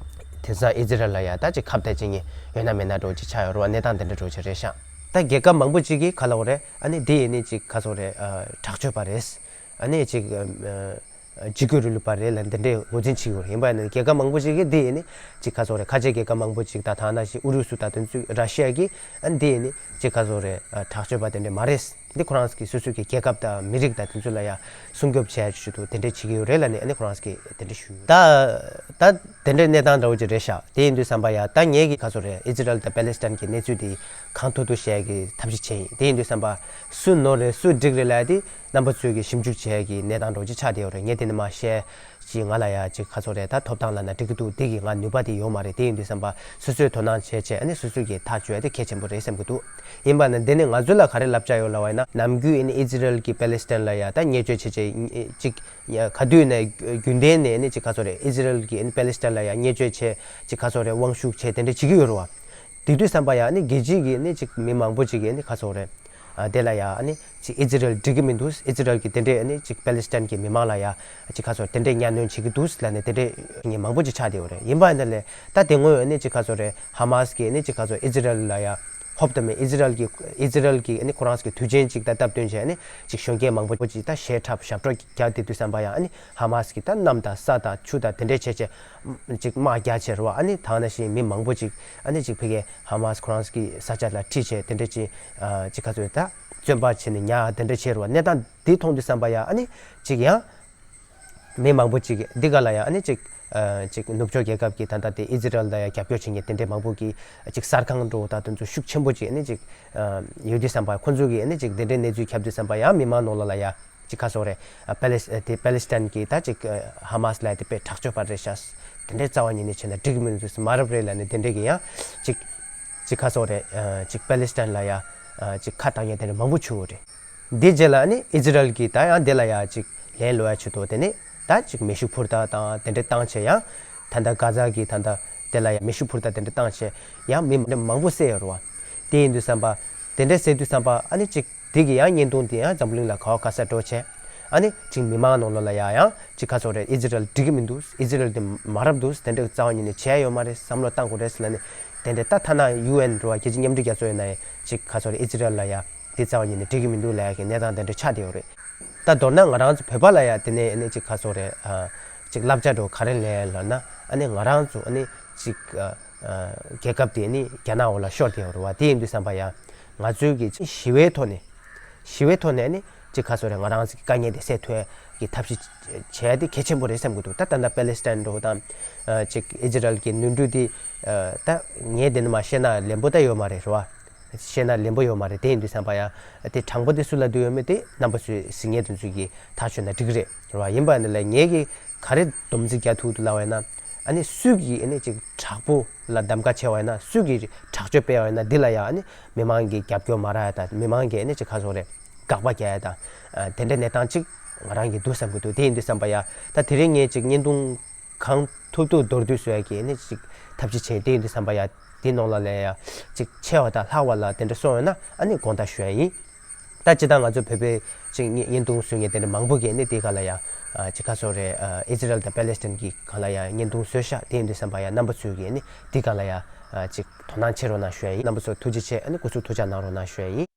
དེང་སང་ཨི་ཛི་རལ་ལ་ཡ་ད་ཅིག་ཁ་གཏད་བྱེད་མཁན་ཡོད་ན་མེད་ན་འདྲ་བོ་ཅིག་ཆགས་ཡོད་རེད་བ། གནས་སྟངས་དེ་འདྲ་འདྲ་བོ་ཅིག་རེད་ཤག་ད་རྒྱལ་ཁབ་མང་པོ་ཅིག་གིས་ག་ལབ་དགོས་རེད། ཨ་ནི་དེ་ཡིན་ནི་ཅིག་ག་ཚོད་རེད། ཨ་དྲག་སྤྱོད་པ་རེད། ཨ་ནི་ཅིག་ཨ་འཇིགས་སྐུལ་རིང་ལུགས་པ་རེད་ལབ་འདི་འདྲའི་ངོས་འཛིན་བྱེད་ཀྱི་ཡོད་རེད། ཡིན་པ་ཡིན་ན་རྒྱལ་ཁབ་མང་པོ་ཅིག་གིས་འདི་ཡིན་ནི་ཅིག་ག་ཚོད་རེད། ཁ་ཆེ་རྒྱལ་ཁབ་མང་པོ་ཅིག་དང་། ད་ནང་བཞིན་ཨུ་རུ་སུ་དང་དེ་ཚོ་ར་ཤི་ཡ་གིས་ཨ་འདི་ཡིན་ནི་ཅིག་ག་ཚོད་རེད། ཨ་དྲག་སྤྱོད་པ་དེ་འདྲ་མ་རེད། འདི་ཁོ་རང་གི་སོ་སོ་གི་རྒྱལ་ཁབ་དང་མི་རིགས་དང་དེ་ཚོ་ལ་ཡ་སྲུང་སྐྱོབ་བྱས་ཆེད་དུ་དེ་འདྲ་བྱེད་ཀྱི་ཡོད་རེད་ལབ་ནས་ཨ་ནི་ཁོ་རང་གིས་དེ་འདྲ་ཞུས་ཡོད། ད་ད་དེ་འདྲའི་གནས་སྟངས་འདྲ་བོ་ཅིག་རེད་ཤག་དེ་ཡིན་དུས་ཙམ་པ་ཡ་ད་ངས་ཀྱི་ག་ཚོད་རེད། ཨི་ཛི་རལ་དང་པེ་ལེ་སི་ཐན་གྱི་གནས་ཚུལ་དེ་གང་ཐུབ་ཐུབ་བཤད་ཀྱི་ཐབས་ཤེས་བྱས་ཡིན། དེ་ཡིན་དུས་ཙམ་པ་སུ་ནོར་རེད་སུ་འགྲིག་རེད་ལབ་ཡ་དེ་རྣམ་པ་ཚོས་ཀྱི་ཞིབ་འཇུག་བྱས་ཀྱི་གནས་སྟངས་འདྲ་བོ་ཅིག་ཆགས་བསྡད་ཡོད་རེད། ངས་དེ་ནས་མར་བཤད་ཅིག་ང་ལ་ཡ་ཅིག་ག་ཚོད་རེད། ད་ཐོབ་ཐང་ལབ་ན་འགྲིག་གི་འདུག་དེ་གི་ང་ནུས་པ་དེ་ཡོད་མ་རེད། དེ་ཡིན་དུས་ཙམ་པ་སོ་སོས་དོ་སྣང་བྱས་བྱས་ཨ་ནི་སོ་སོ་གིས་ཐག་གཅོད་ཡ་དེ་གལ་ཆེན་པོ་རེད་བསམ་གྱི་འདུག་ཡིན་པ་ན་འདི་ནས་ང་ཚོ་ལ་ག་རེ་བསླབ་བྱ་ཡོད་ལབ་པ་ཡིན་ན། ནམ་རྒྱུན་ཨ་ནི་ཨི་ཛི་རལ་གྱིས་པེ་ལེ་སི་ཐན་ལ་ཡ་ད་བརྙས་བཅོས་བྱས་བྱས་ཅིག་ག་དུས་ནས་རྒྱུན་ལྡན་ནས་ཨ་ནི་ཅིག་ག་ཚོད་རེད། ཨི་ཛི་རལ་གྱིས་ཨ་ནི་པེ་ལེ་སི་ཐན་ལ་ཡ་བརྙས་བཅོས་བྱས་ཅིག་ག་ཚོད་རེད། དབང་ཤུགས་བྱས་དེ་འདྲ་བྱེད་ཀྱི་ཡོད་རེད་བ། དེ་དུས་ཙམ་པ་ཡ་ཨ་ནི་རྒྱལ་སྤྱི་གི་ཨ་ནི་ཅིག་མི་མང་པོ་ཅིག་གིས་ཨ་ནི་ག་ཚོད་རེད། ཨ་དེ་ལ་ཡ་ཨ་ནི་ཅིག་ཨི་ཛི་རལ་འགྲིག་གི་མི་འདུག་ཨི་ཛི་རལ་གྱིས་དེ་འདྲས་ཨ་ནི་ཅིག་པེ་ལེ་སི་ཐན་གྱི་མི་མང་ལ་ཡ་ཅིག་ག་ཚོད་དེ་འདྲས་གཉའ་གནོན་བྱེད་ཀྱི་འདུག་ལབ་ནས་དེ་འདྲས་མི་མང་པོ་ཅིག་ཆགས་བསྡད་ཡོད་རེད། ཡིན་པ་ཡིན་ན་ལས་ད་དེ་སྔོན་ཨ་ནི་ཅིག་ག་ཚོད་རེད། ཧ་མ་སི་གིས་ཨ་ནི་ཅིག་ག་ཚོད་ཨི་ཛི་རལ་ལ་ཡ་ཧོབ་ཏེ་མེད། ཨི་ཛི་རལ་གྱི་ཨི་ཛི་རལ་གྱི་ཨ་ནི་ཁོ་རང་ཚོ་གི་དུས་ཆེན་ཅིག་ད་སྟབས་བསྟུན་བྱས་ཨ་ནི་ཅིག་གཞོན་སྐྱེས་མང་པོ་ཅིག་ད་གཞས་འཁྲབ་ཞབས་བྲོ་རྒྱག་བསྡད་དུས་ཙམ་པ་ཡ་ཨ་ནི་ཧ་མ་སི་གིས་ད་གནམ་དང་ས་དང་ཆུ་དང་དེ་འདྲས་བྱས་བྱས་ཅིག་དམག་རྒྱག་བྱས་རེད་བ། ཨ་ནི་ད་ག་ནང་བཞིན་མི་མང་པོ་ཅིག་ཨ་ནི་ཅིག་ཕ་གིའི་ཧ་མ་སི་ཁོ་རང་ཚོ་གི་ས་ཆ་ལ་ཁྲིད་བྱས་དེ་འདྲས་ཅིག་ཨ་ཅིག་ག་ཚོད་ད་བཙོན་པ་བྱས་ནས་ཉར་དེ་འདྲས་བྱས་རེད་བ། གནས་སྟངས་འདི་མཐོང་དུས་ཙམ་པ་ཡ་ཨ་ནི་ཅིག་ཡང་མི་མང་པོ་ཅིག་འདི་ག་ལ་ཡ་ཨ་ནི་ཅིག་ཨ་ཅིག་ནུབ་ཕྱོགས་རྒྱལ་ཁབ་ཀྱི་ད་ལྟ་དེ་ཨི་ཛི་རལ་ལ་ཡ་རྒྱབ་སྐྱོར་བྱེད་མཁན་དེ་འདྲས་མང་པོ་གི་ཅིག་གསར་ཁང་འདྲ་བོ་ད་དེ་ཚོ་ཤུགས་ཆེན་པོ་ཅིག་ཨ་ནི་ཅིག་ཨ་ཡོད་དུས་ཙམ་པ་ཁོ་ཚོ་གིས་ཨ་ནི་ཅིག་དེ་འདྲའི་གནས་ཚུལ་ཁྱབ་དུས་ཙམ་པ་ཡང་མི་མང་ནང་ལོགས་ལ་ཡ་ཅིག་ག་ཚོད་རེད། ཨ་པེ་ལེ་སི་དེ་པེ་ལེ་སི་ཐན་གྱི་ད་ཅིག་ཨ་ཧ་མ་སི་ལབ་ཡ་དེ་དཔེ་དྲག་སྤྱོད་པ་རེད་ཤག་དེ་འདྲའི་རྩ་བ་ཉིད་ནས་བྱས་ན་འགྲིག་གི་མི་འདུག་མ་རབས་རེད་ལབ་ནས་དེ་འདྲའི་གི་ཡང་ཅིག་ཅིག་ག་ཚོད་རེད། ཨ་ཅིག་པེ་ལེ་སི་ཐན་ལ་ཡ་ཨ་ཅིག་ཁ་བཏང་མཁན་དེ་འདྲ་མང་པོ་བྱུང་ཡོད་རེད། འདི་རྗེས་ལ་ཨ་ནི་ཨི་ཛི་རལ་གྱིས་ད་ཡང་དེ་ལ་ཡ་ཅིག་ལན་སློག་ཡ་ཆེད་དུ་དེ་ནས་ད་ཅིག་མེ་ཤུགས་འཕུར་མདའ་དང་དེ་འདྲ་བཏང་བྱས། ཡང་ད་ལྟ་གྷ་ཛ་གི་ད་ལྟ་དེ་ལ་ཡ་མེ་ཤུགས་འཕུར་མདའ་དེ་འདྲ་བཏང་བྱས་ཡང་མི་མང་པོ་བསད་ཡོད་རེད་བ། དེ་ཡིན་དུས་ཙམ་པ་དེ་འདྲ་བསད་དུས་ཙམ་པ་ཨ་ནི་ཅིག་དེ་གི་ཡང་བརྙན་ཐུང་དེ་ཡང་འཛམ་བུ་གླིང་ལ་ག་བ་ག་ས་འགྲོ་བྱས། ཨ་ནི་ཅིག་མི་མང་ནང་ལོགས་ལ་ཡ་ཡང་ཅིག་ག་ཚོད་རེད། ཨི་ཛི་རལ་འགྲིག་གི་མི་འདུག་ཨི་ཛི་རལ་དེ་མ་རབས་འདུག་དེ་འདྲ་རྩ་བ་ཉིད་ནས་བྱས་ཡོད་མ་རེད། བསམ་བློ་བཏང་དགོས་རེད་ཟེར་ལབ་ནས་དེ་འདྲ་ད་ཐ་ན་ཡུ་ཨེན་རེད་བ། རྒྱལ་སྤྱི་མཉམ་འབྲེལ་རྒྱལ་ཚོགས་ཡིན་ན་ཡང་ཅིག་ག་ཚོད་རེད། ཨི་ཛི་རལ་ལ་ཡ་དེ་རྩ་བ་ཉིད་ནས་འགྲིག་གི་མི་འདུག་ལབ་ཡ་གི་གནས་སྟངས་དེ་འདྲ་ཆགས་བསྡད་ཡོད་རེད། ད་མདོར་ན་ང་རང་ཚོ་བོད་པ་ལ་ཡ་དེ་ནས་ཨ་ནི་ཅིག་ག་ཚོད་རེད། ཨ་ཅིག་བསླབ་བྱ་འདྲ་བོ་ག་རེ་ལེན་ལབ་ན། ཨ་ནི་ང་རང་ཚོ་ཨ་ནི་ཅིག་ཨ་ཨ་རྒྱལ་ཁབ་དེ་ཨ་ནི་རྒྱ་ནག་འོག་ལ་ཤོར་བསྡད་ཡོད་རེད་བ། དེ་ཡིན་དུས་ཙམ་པ་ཡ་ང་ཚོའི་གི་ཅིག་ཞི་བའི་ཐོག་ནས་ཞི་བའི་ཐོག་ནས་ཨ་ནི་ཅིག་ག་ཚོད་རེད། ང་རང་ཚོ་གི་དཀའ་ངལ་དེ་སེལ་ཐུབ་ཡ་གི་ཐབས་ཤེས་བྱས་དེ་གལ་ཆེན་པོ་རེད་བསམ་གི་འདུག་ད་ད་ལྟ་པེ་ལེ་སི་ཐན་འདྲ་བོ་དང་ཨ་ཅིག་ཨི་ཛི་རལ་གྱི་ནོར་འཁྲུལ་དེ་ཨ་ད་ངས་དེ་ནས་མར་བཤད་ན་ལན་པོ་ད་ཡོད་མ་རེད་རེད་བ། བཤད་ན་ལན་པོ་ཡོད་མ་རེད། དེ་ཡིན་དུས་ཙམ་པ་ཡ་དེ་དྲང་པོ་དེ་སུ་ལ་འདུག་ཡོད་མེད་དེ་རྣམ་པ་ཚོས་གཟིགས་མཁན་དེ་ཚོས་ཀྱིས་ཐག་གཅོད་ན་འགྲིག་གི་རེད་རེད་བ། ཡིན་པ་ཡིན་ན་ལས་ངས་ཀྱིས་ག་རེ་སྡོམ་རྩིས་རྒྱག་ཐུབ་འདུག་ལབ་པ་ཡིན་ན། ཨ་ནི་སུས་ཀྱིས་ཨ་ནི་ཅིག་དྲག་པོ་ལ་གདམ་ག་བྱས་པ་ཡིན་ན། སུས་ཀྱིས་དྲག་སྤྱོད་སྤེལ་བ་ཡིན་ན། འདི་ལ་ཡ་ཨ་ནི་མི་མང་གིས་རྒྱབ་སྐྱོར་མ་རག་ཡ་དང་། མི་མང་གིས་ཨ་ནི་ཅིག་ག་ཚོད་རེད། དགག་པ་རྒྱག་ཡ་དང་། ཨ་དེ་འདྲའི་གནས་སྟངས་ཅིག་ ང་རང་གིས་འདུག་བསམ་གྱི་འདུག་དེ་ཡིན་དུས་བསམ་པ་ཡ། ད་དེ་རིང་ངས་ཅིག་བརྙན་ཐུང་གང་ཐུབ་ཐུབ་མདོར་བསྡུས་བཟོ་ཡ་གི་ནི་ཅིག་ཐབས་ཤེས་བྱས། དེ་ཡིན་དུས་བསམ་པ་ཡ། དེ་ནང་ལ་ལ་ཡ་ཅིག་ཆེ་བ་དང་ལྷག་པ་ལ་དེ་འདྲ་སོང་ཡོད་ན་ཨ་ནི་དགོངས་དག་ཞུ་ཡ་ཡིན། ད་སྤྱིར་བཏང་ང་ཚོ་བོད་པའི་ཅིག་བརྙན་བརྙན་ཐུང་བཟོ་མཁན་དེ་འདྲ་མང་པོ་གིས་ནི་དེ་ག་ལ་ཡ་ཨ་ཅིག་ག་ཚོད་རེད། ཨ་ཨི་ཛི་རལ་དང་པེ་ལེ་སི་ཐན་གྱི་ག་ལ་ཡ་བརྙན་ཐུང་བཟོས་ཤག་དེ་ཡིན་དུས་བསམ་པ་ཡ་རྣམ་པ་ཚོས་གིས་ནི་དེ་ག་ལ་ཡ་ཨ་ཅིག་དོ་སྣང་བྱེད་རོགས་གནང་ཞུ་ཡ་ཡིན། རྣམ་པ་ཚོ་ཐུགས་རྗེ་ཆེ། ཨ་ནི་སྐུ་གཟུགས་ཐུགས་ཅག་གནང་རོགས་གནང་ཞུ་ཡ་ཡིན།